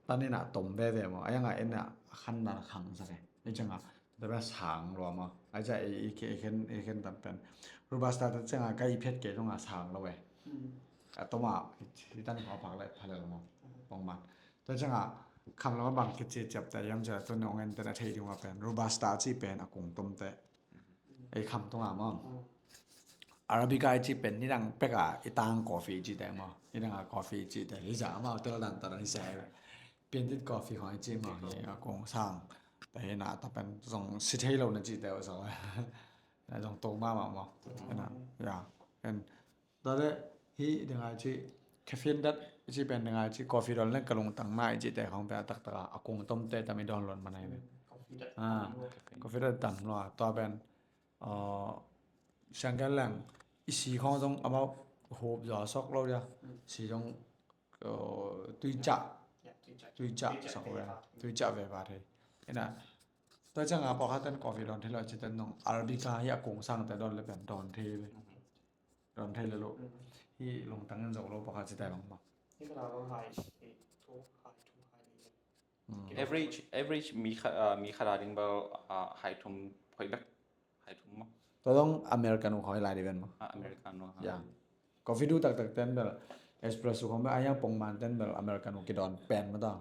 Tan in a tom veve maw. A yang a en a khan dan khang sak e. Ai ciang a Tua pen sang lua maw. Ai cia i, i khe, i khen, i khen tam pen. Robusta te ciang a ka i phiat kei zong a sang lo e. A toma, i, i tan kho phak le, phak le lo maw. Pong man. Tua ciang a, kham lo bang kici ciap ta yam cia tu nong en tena thei ding a pen. Robusta ci pen a kung tom te. Ei kham tung a maw. Arabica i ci pen ni dang pek a i tang coffee ci te maw. Ni dang a coffee ci te. Hi za maw, tel dan ta dan hi sa. Piantit coffee khong i ci mah hi a kong sang. Te hi na ta pen zong si thei lo na ci te uh zong. Na zong to mah mah maw. Na, ya. En ta le hi ding ai ci caffeine dah i ci pen ding ai ci coffee dawn leng ka lungtang na i ci te khong pen a taktak a a kong tom te tam i dawn lon man ai ve. Ah, coffee dah tam lo a. Tua pen, uh, siang ken leng i si khong zong amau hup zaw sok lo dia. Si zong uh, tuicah. Tuicah sak ve. Tuicah ve va thei. Ina. Tua ciang a pawlkhat ten coffee dawn thei lo ci ten nong Arabica hi a kung sang te dawn le pen dawn thei ve. Don thei le lo. Hi lungtang in zo lo pakhat ci tai bang ma. Hi ka la bang hai, eh, to hai thum hai ni. Average, average mi khat, ah, mi khat a ding bel, ah, hai thum hoih bek. Hai thum ma. To dong Americano khoi lai di ben ma. Ah, Americano, ha. Ya. Coffee tu taktak ten bel espresso khong bel, a yang pongman ten bel Americano kidon pen ma ta.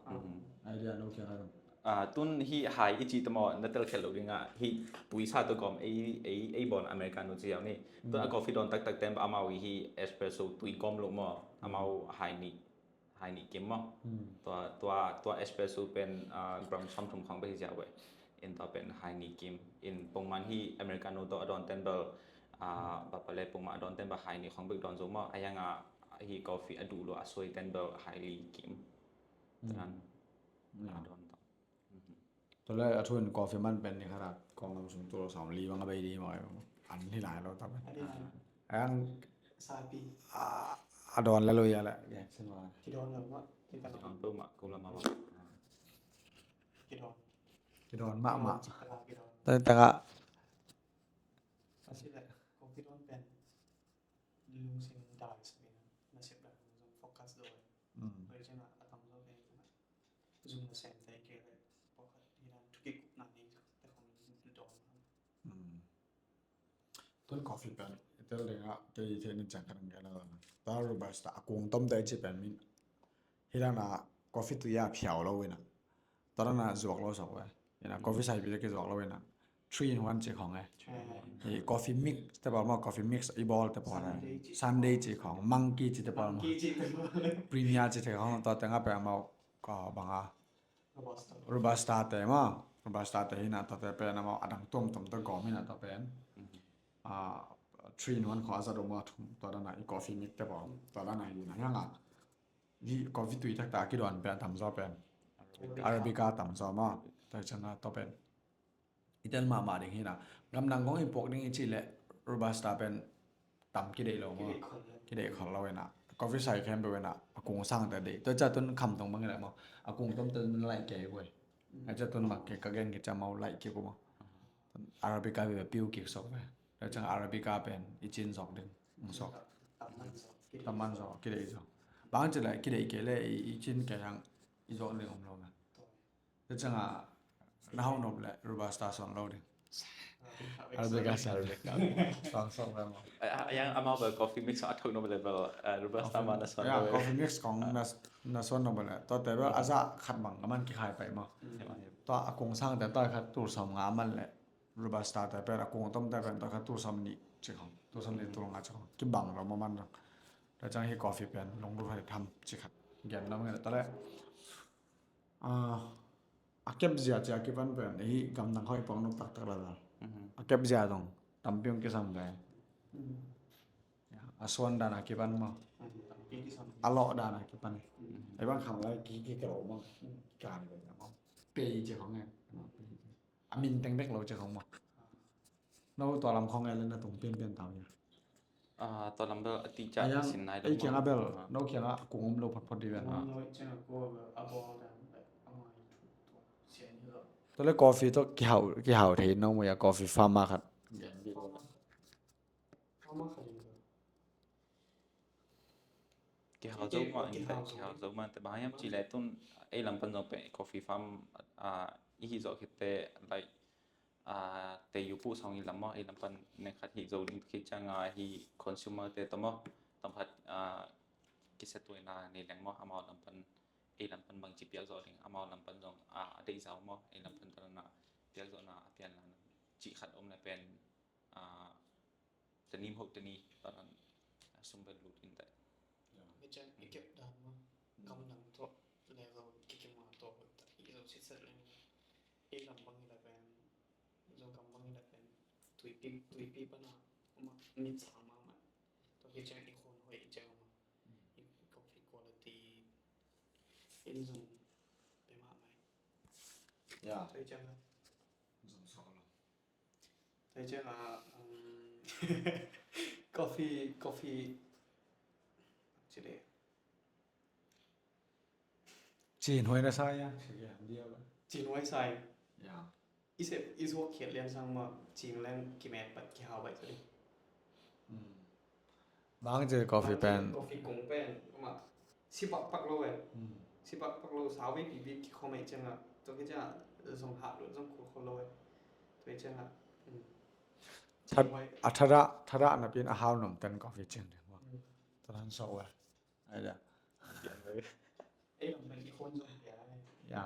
Idea no kia hai. Ah, tun hi hai i ci ta maw, na tel khel lo ding a, hi tui sa to gom ei, ei, ei bon Americano ci yau ni. Tun a coffee don taktak ten bel amau hi espresso tui gom lo maw, amau hai ni, hai ni kim maw. Tua, tua, tua espresso pen, ah, gram sawm thum khong bek hi ziau e. In tua pen hai ni kim. In pongman hi Americano to a don ten bel, ah, bapale pongman a don ten bel hai ni khong bek don zo maw. A yang a hi coffee a duh lo a soi ten bel hai li kim. Tanan. A don to. Tua le a thu in coffee man pen ni khat a kong lam sung tu lo sawm li bang a bei di maw. An hi lai lo ta pen. Ang sapi. A don le lo ya le. Kidon lo ma. Kidon lo ma. Kidon. Kidon mahmah. Kidon. Tengah. Asile, kong kidon pen lungsim dai sabi na, nasep dai zong focus doi. Oi cina atam zo pen zong nasem tai ke le, pokat hinan tukik na ni te kong don. Tun coffee pen itel ding a kei theih nin ciang khat ang kei la. Ta Robusta a kung tom te ci pen min. Hi dang na coffee tui a phiau lo ina. Tua dang na zuak lo sok ve. Ina coffee saipi te ki zuak lo ina. Three in one ci khong e. Hi coffee mix te pawl maw, coffee mix i bawl te pawl e. Sunday ci khong, monkey ci te pawl maw. Premier ci te khong, tua te nga pe maw, ko bang a. Robusta te maw. Robusta te hina tua te pen maw, a dang tuamtuam te gawm hina tua pen. Ah, three in one khong a zat um a thum, tua dang na i coffee mix te pawl. Tua dang na hina, hang a. Hi coffee tui taktak a kidon pen a tam zaw pen Arabica a tam zaw maw. Tua ciang a tua pen i tel mahmah ding hi na. Gamdang kong i puak ding i cih leh Robusta pen tam kideih lo maw. Kideih khol lo ina. Coffee sai khempeuh ina a kung sang te deih. Tua ciang tun kham tong bang hi leh maw, a kung tom te tun laih kei uh e. A ciang tun bang kei ka gen kei ciang maw laih kik uh maw. Arabica bia piu kik sok ve. Tua ciang Arabica pen i cin zok ding. Zok. Tam man zok kideih zok. Bang cih leh kideih kei leh i cin kei hang i zok ding om lo na. Tua ciang a na hau nop leh Robusta suan lo ding. Arabica suan lo. Suan suan lo. Yang amau bel coffee mix a thok nop leh bel Robusta ma na suan lo. Coffee mix kong na suan nop leh tua te bel a za khat bang a man kikhai pai maw. Tua a kung sang te tua khat tul sawm nga man leh Robusta te pen a kung tom te pen tua khat tul sawm nih ci khong, tul sawm nih tul nga ci khong kibang lo ma man dang. Tua ciang hi coffee pen long lut hai tham ci khat gen na ma ngen ta leh. A kep zia cia kipan pen hi gamdang khoi pong nop taktak la la. A kep zia dong tampi ong kisam ve. A suan dan a kipan maw. A lawh dan a kipan. Ei bang kham lai ki ki kelo maw. Kan ve maw. Pei ci khong e. A min teng bek lo ci khong maw. No tua lam khong e le na tung pian pian tau ya. Ah, tua lam bel a ti ca sin nai lo. Ei kiang a bel no kiang a kung um lo phot phot di ven. Tua le coffee to kihau kihau thei no mo ya coffee farm a khat. Kihau zo ma in te, kihau zo ma in te bang hiam ci le tun ei lam pan zong pe coffee farm a i hi zo khit te lai a te yu pu song i lam maw, ei lam pan ne khat hi zo ding khit ciang a hi consumer te to maw, tam khat a kisa tuina nei leng maw, amau lam pan ei lam pan bang ci piak zo ding, amau lam pan zong a dei zau maw, ei lam pan tana piak zo na a pian la ci khat om le pen a Tenim ho teni tanan a sum bel lut in tai. Hi ciang i kep dan ma gamdang tawh level kikima tawh ta i zo sitset leng i lam bang i la pen zo gam bang i la pen tuipi tuipi pana ma mit sang ma ma to hi ciang i khon hoi i ciang ma i coffee quality in zong pe ma mai. Ya. To hi ciang zong so lo. Tua ciang a coffee coffee cile cin huai na sai ya. Cin huai sai ya. I sep i zuak khiat lian sang ma cing leng kimet pat kihau bai tadi. Bang ci coffee pen. Coffee kong pen ama si bakbak lo e. Si bakbak lo, sau vei pipi kikhom ei ciangah, tua ki ciangah zong hah lo, zong khua khua lo e. Tua ciangah a thadah thadah napin a hau nom ten coffee cin ding. Tadan so e. Ai da. Ei lam pen i khon zong pia e. Ya.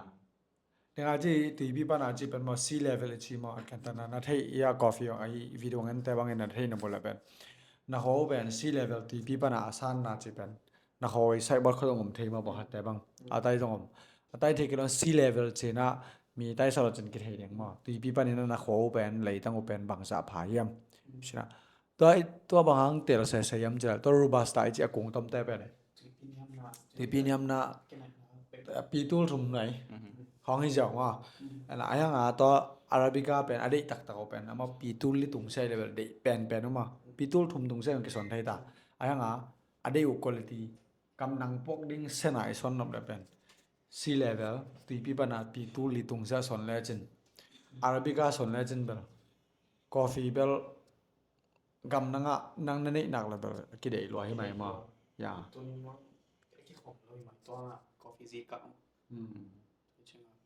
Denga ci tuipi pana ci pen maw, sea level ci maw, a kan tana na thei ia coffee ong ahi video ngen te bangin na thei na bula pen. Na ho pen sea level tuipi pana a san na ci pen. Na ho i sai bot kho dong om thei maw, bang hat te bang. A tai dong om. A tai thei kilon sea level ci na mi tai sa lo cin ki thei ding maw. Tuipi panin na ho pen, leitang u pen bang sa pha hiam. Sina. Tua bang hang tel sese hiam ci la, tua robusta i ci a kung tom te pen. Tuipi niamna pi tul thum nai. Hong hi ziau ma. Ana ai hanga tua arabica pen a deih taktak uh pen ama pi tul li tung sei level deih pen pen uma. Pi tul thum tung sei hong kison thei ta. Ai hanga a deih uh quality kam nang puak ding sena i son nop le pen. Sea level tuipi pana pi tul li tung sei a son le cin. Arabica son le cin bel. Coffee bel gam nangah nang na neih nak le bel kideih lua hi mai maw. Ya. Tuni mang kikhom lo hi mai tua coffee zi kah.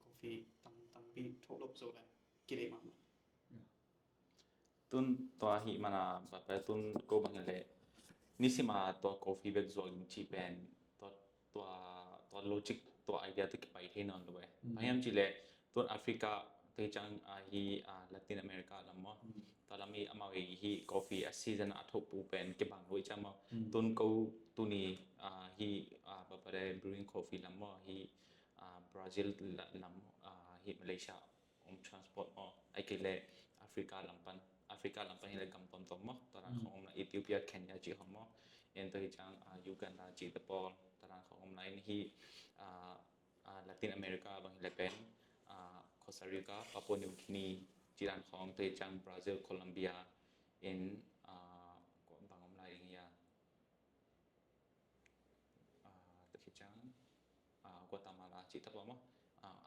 Coffee tang tang pi thok lop zo le kideih mah. Tun tua hi mana bapa tun ko bang le nisima tua coffee bek zuak in ci pen tua tua tua logic tua idea tu kipai thei non lo e. Ahiam ci le tun Africa te cang a hi Latin America lam maw. Tua lam hi amau hi coffee a season a thok pu pen kibang lo i cang maw. Tun ko tuni hi bapa le brewing coffee lam maw hi Brazil lam hi Malaysia om transport maw, ai kei le Africa lampan, Africa lampan hi le gam tomtom maw, tua dan khong om la Ethiopia, Kenya ci khong maw, en to hi cang Uganda ci te pawl, tua dan khong om la in hi Latin America bang hi le pen Costa Rica, Papua New Guinea ci dan khong to hi cang Brazil, Colombia in bang om la in hi a. Tua hi cang Guatemala ci tapa maw,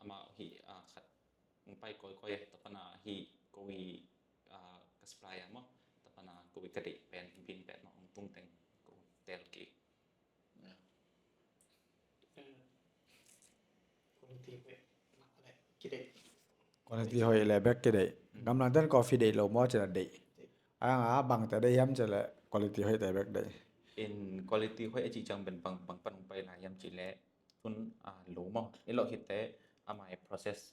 amau hi khat pai koi koi e, tapana hi koi ka supply a maw, tapana koi ka deih pen bin pen maw, ong tung teng ko tel ki. Quality hoih nak le kideih. Quality hoih le bek kideih. Gamlang ten coffee deih lo maw ci la deih. Anga bangte deih hiam ci le quality hoih te bek deih. In quality hoih a ci cang pen bang bang pan pai la hiam ci le tun lo maw. I lo hit te amai process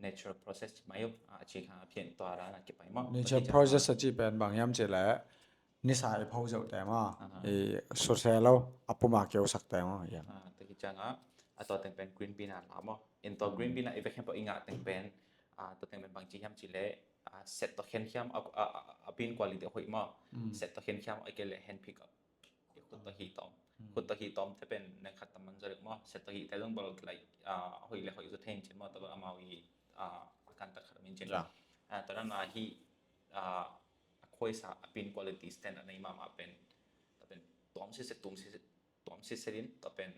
natural process ci mai uh a ci kha phian tua ra na kipai maw. Natural process a ci pen bang hiam ci le nisa i pho zeuh te maw. I suse lo a puma keusak te maw. Tua hi cang a a tua teng pen green bean a la maw. In tua green bean a i vek hiam pawh i ngah teng pen tua teng pen bang ci hiam ci le set to khen hiam a bean quality hoih maw. Set to khen hiam a kei le hand pick up. Khut to hi tom. Khut to hi tom te pen neng khat tam man zo dek maw. Set to hi te zong bol lai hoih le hoih zo thei in cin maw. Tua bang amau i kan tak khat min cin. Tua dan a hi a khuaisa a bean quality standard nei mahmah pen tua pen tuam sese tum sese tuam sese din tua pen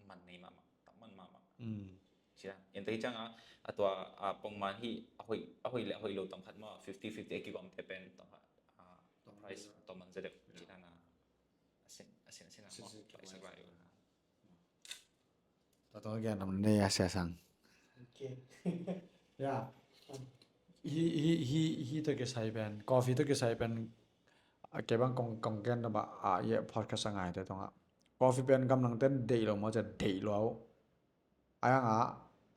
man nei mahmah tam man mahmah. Sia in te hi cang a a tua a pongman hi a hoih a hoih le a hoih lo tam khat maw fifty fifty a kigawm te pen tam khat price tuam man zedek ci dan a a sin a sin a sin a maw price a rai. Tua tawh gen om nei a sia sang. Ya. Hi hi hi hi tawh kisai pen coffee tawh kisai pen a kei bang kong kong gen daba a ye podcast a ngai te tawngah coffee pen gamlang ten deih lo maw cia deih lo. Ayanga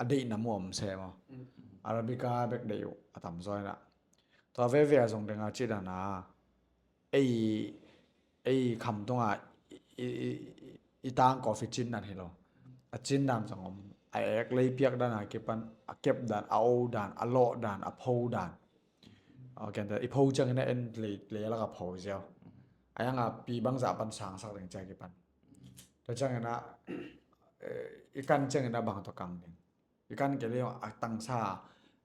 a deih nam uh om se maw. Arabica bek deih uh a tam zaw ina. Tua veve a zong denga ci dana ei ei kham tunga i tang coffee cin dan hi lo. A cin dan zong om a ek lei piak dan a kipan a kep dan a o dan a lawh dan a pho dan. I pho ciangin a en lei lak a pho ziau. Ayanga pi bangzah pan sangsak ding cia kipan. Tua ciangin a i kan ciangin a bang tua kang ding. I kan kei lei a tangsa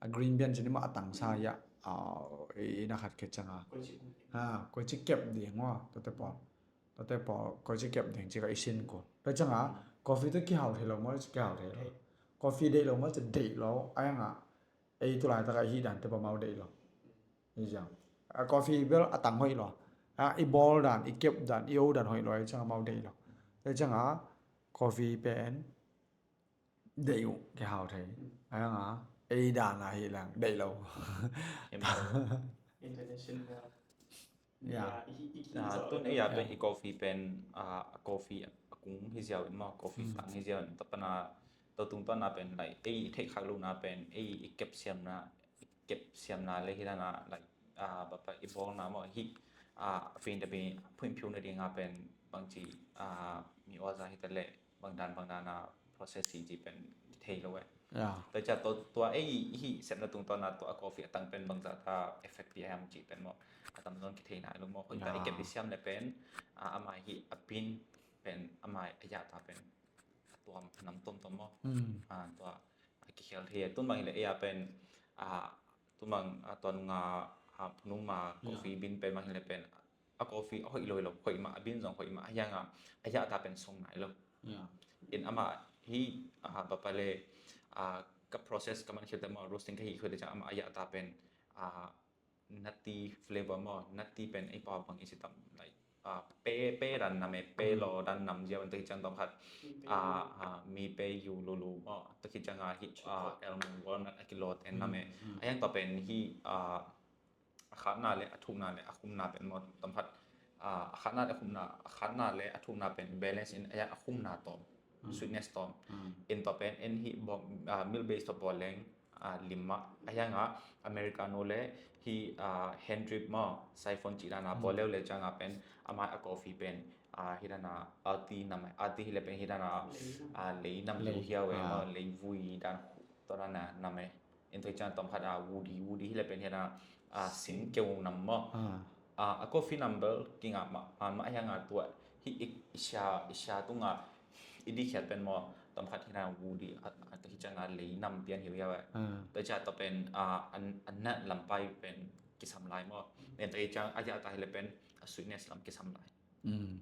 a green bean cin i mah a tangsa ia i na khat kei cianga. Koi ci kep ding maw tate pawl. Tate pawl koi ci kep ding ci ka i sin ko. Tua cianga coffee tu kihau thei lo maw ci kihau thei lo. Coffee deih lo maw ci deih lo ayanga ei tulai taka i hih dan te pa mau deih lo. Hi ciang a coffee bel a tang hoih lo. A, i bawl dan, i kep dan, i o dan hoih lo ahih ciang amau deih lo. Tua ciang a coffee pen deih uh kihau thei. A, a, ei dan ahih leng deih lo. International. Ya. Tun ei a pen i coffee pen, a, coffee a kung hi ziau in maw, coffee tang hi ziau in, tua pana, tua tungtawn a pen, like, ei i theih khak lohna pen ei i kep siamna, i kep siamna le hi dan a, like, a, bapa i bawlna maw, hi, a, fin te pi phuin phiu na ding a pen bangci, a, mi oza hi te le bang dan bang dan a process hi ci pen thei lo eh. Tua ciang tua, tua ei hi sepna tungtawn a tua a coffee a tang pen bangzah ta effect pi a hiam ci pen maw, a tamzaw in kithei nai lo maw. Hoih ta i kep i siam le pen, a, amah hi a pin pen, amah a yah ta pen a tuam nam tuamtuam maw. A, tua a kikhel thei. Tun bang hi le ei a pen, a, tun bang, a, tua nunga, a, phunung ma coffee bin pen bang hi le pen a coffee a hoih lo, hoih lo, hoih mah, a bin zong hoih mah, a hiang a, a yah ta pen song nai lo. In amah hi, a, bapa le, a, ka process ka man khial te maw, roasting ka hih khial te ciang amah a yah ta pen, a, nutty flavor maw, nutty pen ei pau bang i si tam, like, a, pe, pe dan nam e, pe lo dan nam ziau in tua hi ciang tawm khat, a, a, mi pe yu lu lu maw, tua hi ciang a hi, a, almond walnut a kilo ten nam e. A hiang tua pen hi, a, a khatna le a thukna le a khumna pen maw, tawm khat, a, a khatna le a khumna, a khatna le a thukna pen balance in a hiang a khumna tawm, sweetness tawm. In tua pen en hi bawm, a, milk base tawh bawl leng, a, lim mah. A hiang a Americano le hi, a, hand drip maw, siphon cih dan a bawl leu le ciang a pen amah a coffee pen, a, hi dan a earthy nam e, earthy hi le pen hi dan a, a, lei nam leu hiau e maw, lei vui dan tua dan a nam e. In tua hi ciang tawm khat a woody, woody hi le pen hi dan a, a, sing keu nam maw. A, a coffee nam bel kingah mah, a, mah hiang a tua hi i, i sia, i sia tung a i dikhiat pen maw, tawm khat hi dan a woody, a, a, tua hi ciang a lei nam pian hiau hiau e. Tua ciang tua pen, a, a, a nat lam pai pen kisam lai maw. Tua hi ciang a yah ta hi le pen a sweetness lam kisam lai.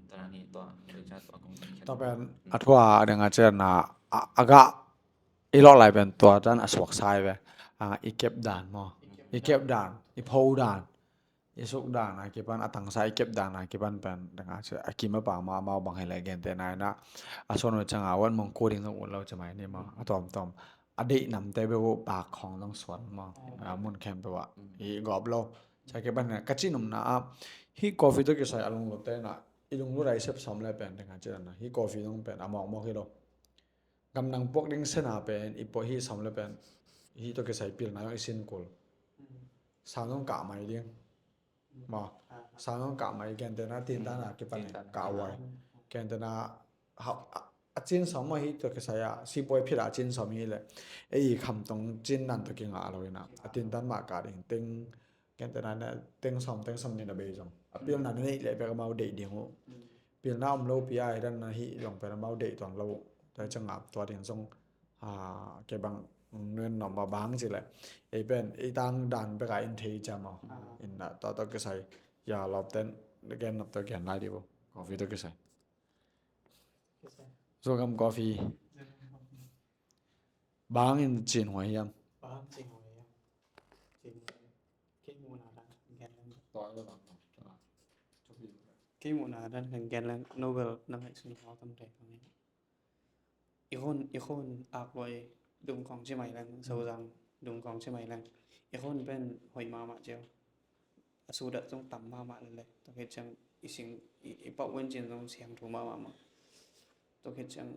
Tua hi tua, tua ciang tua kong khen. Tua pen a thua ding a cian a, a, a gah i lawh lai pen tua dan a suak sai ve. A, i kep dan maw. I kep dan, i pho dan, i suk dan a kipan, a tangsa i kep dan a kipan pen dang a ci a kim a pang ma mau bang hi le gen te nai na. A suan uh ciang a wan mong ko ding zong ut lo ci mai ni maw. A tawmtawm a deih namte beuh uh pak khawng zong suan maw. A mun khempeuh ah i gawp lo. Ci a kipan ka cih nopna ah hih coffee tawh kisai a lunglut te na, i lunglut a i sep sawm le pen dang a ci dan a hih coffee zong pen a mawkmawk hi lo. Gamdang puak ding sena pen i puak hi sawm le pen hih tawh kisai pilna zong i sin kul. Sang zong kah mai ding. Maw, sang zong kah mai, gentehna tintan a kipan kah uai. Gentehna a cin sawm maw hih tawh kisai a sipuai phit a cin sawm hi le ei khamtung cin nan tawh kingah lo hi na. A tintan mah kah ding teng, gentehna teng sawm, teng sawm nih na bei zong a pilna na neih leh bek amau deih ding uh. Pilna om lo pi a hi dan na hih zong pen amau deih tuan lo uh. Tua hi ciangah tua ding zong, a, kei bang ngen nuam a bang ci leh ei pen ei tang dan bek a in thei ciam aw. In na tua tawh kisai ya lawp ten gen nop tawh gen lai dih uh. Coffee tawh kisai. Zogam coffee. Bang in cin huai hiam? Kei muhna dan kan gen leng, Nobel na ngaihsun hau tam dai kong in. I khun, i khun ak luai dung kong ci mai leng, Sozang dung kong ci mai leng, i khun pen hoih mahmah cio. A sudat zong tam mahmah lele. Tua khit ciang i sing, i, i pau wen cin zong siang thu mahmah mah. Tua khit ciang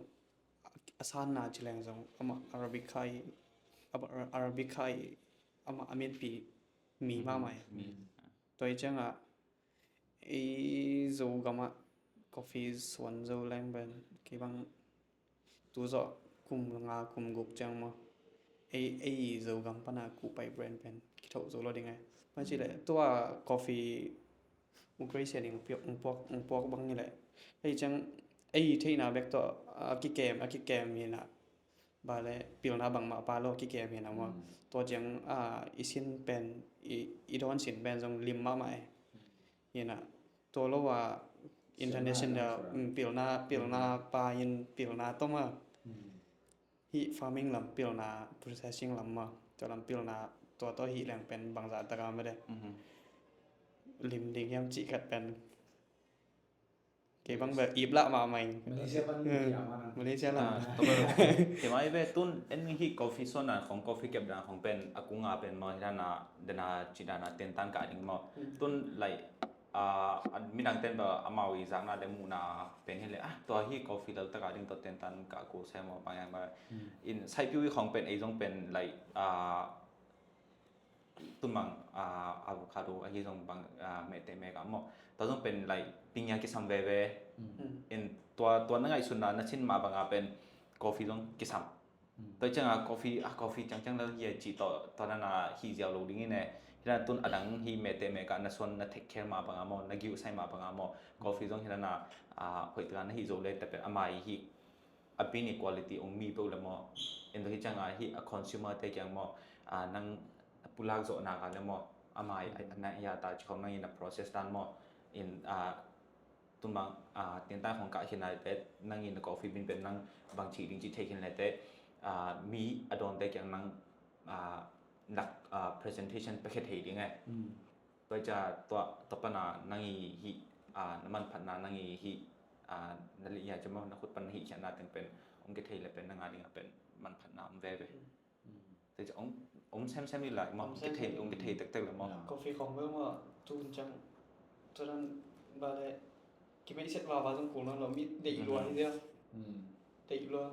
a, a sanna ci leng zong amah Arabica i, Arabica i amah a minpi mi mahmah i. Tua hi ciangah ei Zogamah coffee suan zo leng pen kei bang tu zawh kum nga kum guk ciang maw, ei, ei Zogam pana kuhpai brand pen kithoh zo lo ding e. Macileh tua coffee u grace ning puak, puak bang hileh ei ciang ei theihna bek tawh a kikem, a kikem hinah. Ba le pilna bangmah pa lo kikem hinah maw. Tua ciang a i sin pen, i, i dawn sin pen zong lim mahmah e. Hinah tua lo a international, pilna, pilna pa in pilna tawm a. Hih farming lam pilna, processing lam maw, tua lam pilna, tua tawh hih leng pen bangzah taka mede. Lim ding hiam cih khat pen Kei bang bel ip lah mahmah ing. Malaysia pan Hmm. Malaysia lah. Tua mai ve tun en hi coffee suan dan khong coffee kep dan khong pen a kunga pen maw hi dana dana ci dana tentan ka ding maw. Tun like midang ten bel amau i zakna le muhna pen hi le ah tua hi coffee lal taka ding tua tentan ka ko sai maw bang yang maw. In sai piu i khong pen ei zong pen like tun bang avocado ahi zong bang mehte meh ka maw. Tua zong pen like pingia kisam veve. In tua tua na ngaihsutna na cin mah banga pen coffee zong kisam. Tua cianga coffee a coffee ciangciang lo hi a ci tua tua nana hi ziau lo ding in e. Hi dan tun a dang hi mehte meh ka na suan na take care mah banga maw na giuh sai mah banga maw. Coffee zong hi dana hoih taka na hi zo le te pen amai hi a pin equality ong mi peuh le maw. In tua hi cianga hi a consumer te kiang maw nang pulak zawh nak a le maw amai a na ya ta ci khong nang in a process dan maw. In tun bang tiantan khong kah khin lai te nang in a coffee bean pen nang bang ci ding ci thei khin lai te mi a dawn te kiang nang nak presentation pekhe thei ding e. Tua ca tua tua pana nang i hi na manphatna nang i hi na lih ya cuma na khut pan hi khiatna teng pen ong kithei le pen nanga dinga pen manphatna om veve. Tua ca ong ong semsem i lai ma ong kithei ong kithei tektek le ma. Coffee khong bel ma tun cang turan ba le kimeih set vava zong kul na lo mi deih lua hi dia. Deih lua.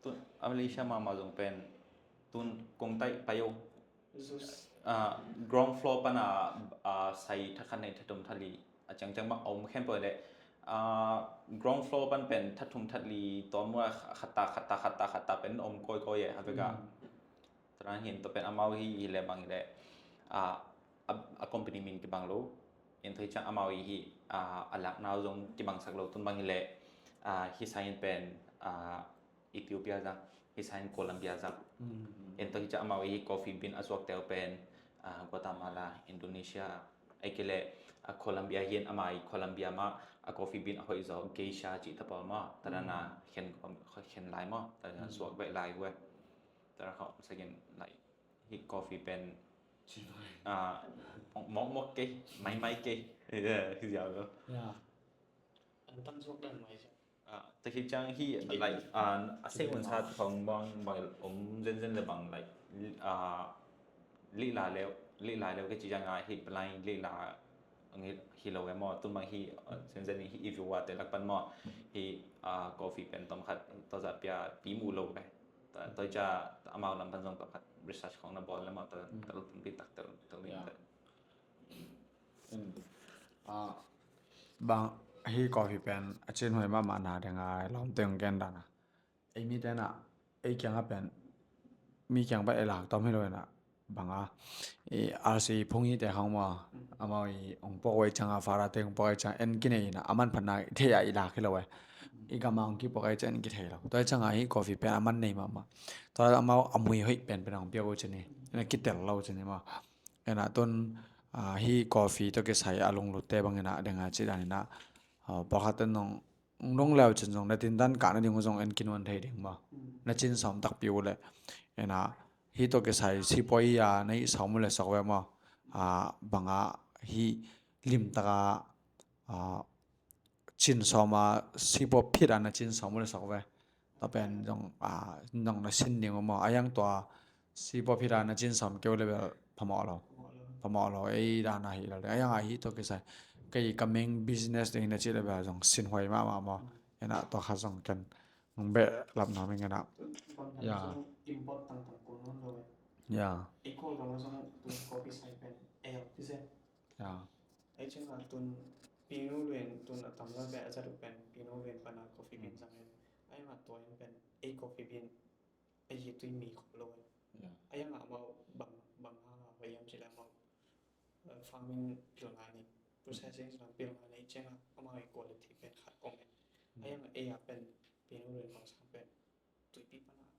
Tun a Malaysia mama zong pen tun kong taih payo. Ground floor pana sai thakhat nei thatum thali a ciangciang bang a om khempeuh le ground floor pan pen thatum thali tua mua khata khata khata khata pen om kawikawi e a veka. Turan hin tua pen amau hi hi le bang hi le a company min kibang lo. In thoi ciang amau hi hi a laknau zong kibangsak lo tun bang hi le hi sai in pen Ethiopia zang hi sai in Colombia zang. En to hi ca amau hi coffee bean a zuak teu pen Guatemala, Indonesia, ei kile a Colombia hian amai Colombia ma a coffee bean a hoih zaw geisha cih tapal ma tadana khen khen lai ma tadana zuak bek lai gue. Tadana kha om sakin lai hi coffee pen mok mok kei mai mai kei hi ziau lo. An tam zuak dan mai ziau. Tua hi ciang hi like a sek man sa thong bang bang om zenzen le bang like lihla leu lihla leu ke ci ciang a hi blind lihla hi lo e maw tun bang hi zenzen hi i view a te lak pan maw hi coffee pen tom khat tua za pia pi mu lo e tua ca amau lam pan zong tom khat research khong na bawl le maw tua tel tum pi tak tel tel lim tel. Bang hi coffee pen a cin huai mahmah na ding a lawmte hong gen dan a ei mi tena ei kiang a pen mi kiang pen ei lak tom hi lo ina bang a i R C phung hi te hang ma amau i hong pok wei chang a fara te hong pok wei chang en kinei ina a man phat na thei a i lak hi lo e i gam a hong kipok ei chang en kithei lo tua chang a hi coffee pen a man nei mahmah tua amau a mui hoih pen pen hong pia bo chini ina kitel lo chini ma. Ena tun hi coffee tawh kisai a lunglutte bang ina denga ci dan ina pawlkhat ten zong nung leu cin zong na tindan kah na ding uh zong en kinuan thei ding maw na cin sawm takpi uh le ena hi tawh kisai sipuai a na hih sawm uh le sok ve maw banga hi limtaka cin sawm a sipuai phit a na cin sawm uh le sok ve. Tua pen zong zong na sin ding uh maw a yang tua sipuai phit a na cin sawm keu le bel phamawh lo phamawh lo ei dan a hi lo le a yang a hi tua kisai kei ka meng business ding na ci le bel zong sin huai mahmah maw ena tua kha zong ken nong beh lam na meng ena ya ya ya Ei chin a tun pinu luen tun a tam la ve a zat uh pen pinu luen pana coffee bean zang in ai ma tua in pen ei coffee bean ei hi tui mi khop lo. Ai ang a mau bang bang ha ha vai yam chila mau farming pilna ni processing sila pilna ni chin a mau quality pen khat om. Ai ang ei a pen pinu luen bang sang pen tui pi pana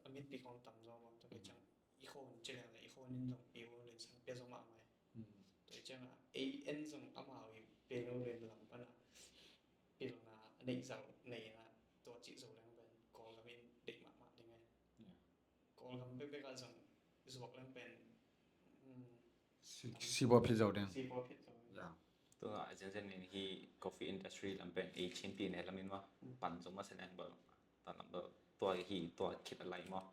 a mit pi khong tam zo bang to ke chang i khon chila i khon in zong pinu luen sang pe zo ma mai. Tua ciangah ei en zong amau i penu len lam pana pilna a neih zau neihna tua cih zo leng pen Kawlgam in deih mahmah ding e. Kawlgam bekbek ah zong zuak leng pen sibaw phit zo ding. Sibaw phit zo ding. Tua a zenzen in hi coffee industry lam pen ei Chin pi ne lam in maw, pan zong ma sen ang bel, ta lam bel tua hi tua khit a lai maw,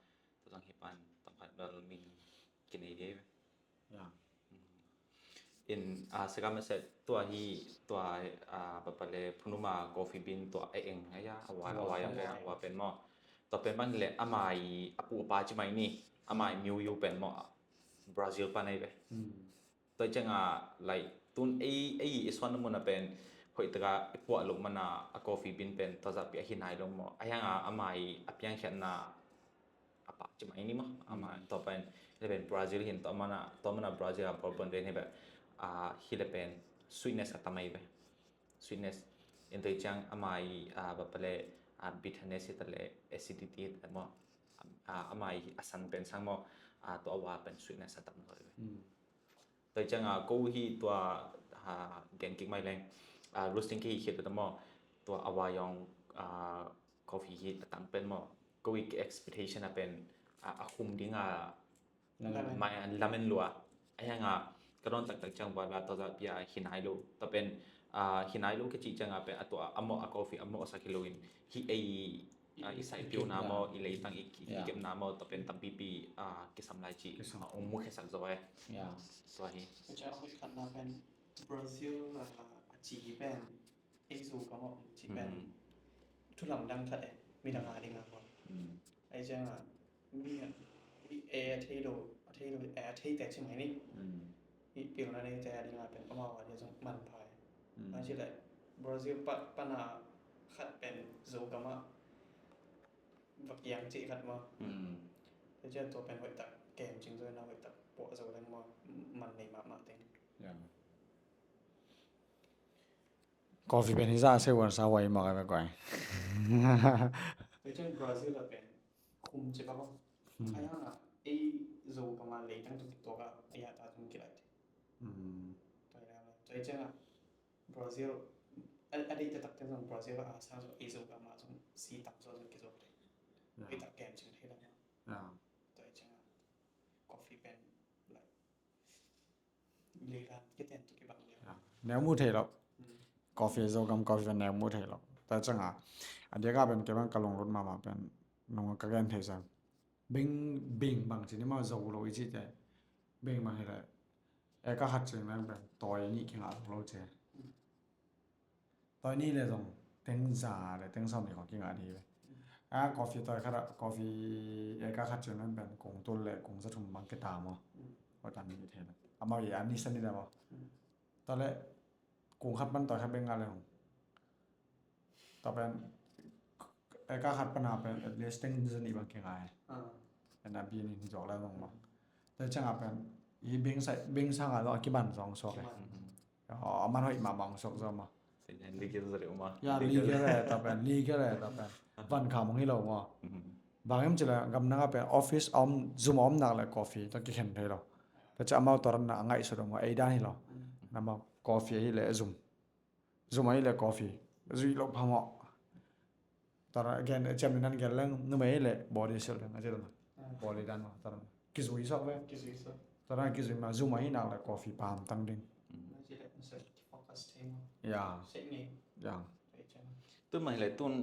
tua zong hi pan tam khat bel min kinei dei ve. Ya. In a seka ma se tua hi tua a papale phunuma coffee bean tua e eng a ya a wa a wa yang a wa pen maw. Tua pen bang le amai a pu a pa ci mai ni amai miu yu pen maw Brazil pan ai ve. Tua cianga lai tun ei ei i suan mun a pen hoih taka i puah lo mana a coffee bean pen tua zah pi a hi nai lo maw a hianga amai a piang khiatna a pak ci mai ni maw amai tua pen hi le pen Brazil hin tua mana tua mana Brazil a Bourbon pen hi be a hi le pen sweetness a tamai be sweetness in tua ciang amai a bapale a bitterness hi ta le acidity hi ta maw amai a san pen sang maw a tua a wa pen sweetness a tam lo be. Tua cianga ko hi tua gen kik mai leng roasting ki hi khit ta maw tua a wa yong coffee hi a tang pen maw ko i expectation a pen a khum dinga mai an lamen lua a hianga ka don taktak ciang bala tua za pia hi nai lo ta pen hi nai lo ka ci cianga pen a tua a maw a coffee a maw a sak hi lo in hi ei a i sai piu na maw i leitang i kepna maw ta pen tampipi a kisam lai ci a ong mu khesak zo e. Tua hi. Ka ca hoih khatna pen Brazil a ci pen ei zu ka maw ci pen thulam dang khat e midang a ding a maw. Ei cianga mi a thei lo a thei lo a thei te ci mai ni. I pilna nei te a ding a pen amau a dia zong man phai. An ci le Brazil pat pana khat pen Zogam ah va kiang cih khat maw. Te ciah tua pen hoih tak kem cing zo na hoih tak puah zo leng maw man nei mahmah teng. Coffee pen hi za se wan sa huai mak a ve koi. Te ciah Brazil a pen khum cik a maw. Ai hang a ei Zogam a leitang tuk tuak a ei a ta tung kilai te. Te ciah Brazil a deih taktak zong Brazil a sang zong ei Zogam a zong si tam zong zong kizok te. Ei tak kem cing thei lam a. Tua i ciang a coffee pen like liran kiten tu kibang lian. Neu mu thei lo. Coffee Zogam coffee pen neu mu thei lo. Tua i ciang a a diak a pen kei bang ka lunglut mahmah pen nung ka gen thei sang. Bing bing bang ci ni ma zo lo i ci te. Bing bang hi le. E ka khat cing nang pen tawi nih kingah lo lo ci. Tawi nih le zong teng za le teng sawm nih khong kingah dih ve. A coffee tawi khat ah coffee e ka khat cing nang pen kung tul le kung za thum bang kita maw. Ko tan nih thei le amau i an ni sa ni le maw. Tawi le kung khat pan tawi khat beng nga le hong. Tua pen eka khat pana pen at least teng zani bang kingai. Ena bini zawk lai mong mong. Tua cianga pen i beng sai beng sanga zawk a kiban zawng suak e. A man hoih mah mah zawk zawk mah. Ya legal e tua pen legal e tua pen. Van kha mong hi lo maw. Bang em cila gamnanga pen office a om zum a om nak le coffee tua kikhen thei lo. Tua cia amau tua ranna a ngaihsut om maw ei dan hi lo. Namau coffee ahi le zum. Zum ahi le coffee zui lo phamawh. Tara gen ciam ni nan gen leng numei le body sil leng a ci dana body dan ma tara kizui sok ve. Tara kizui ma zum ahi nak le coffee pam tang ding. Ya. Ya. Tun mah hi le tun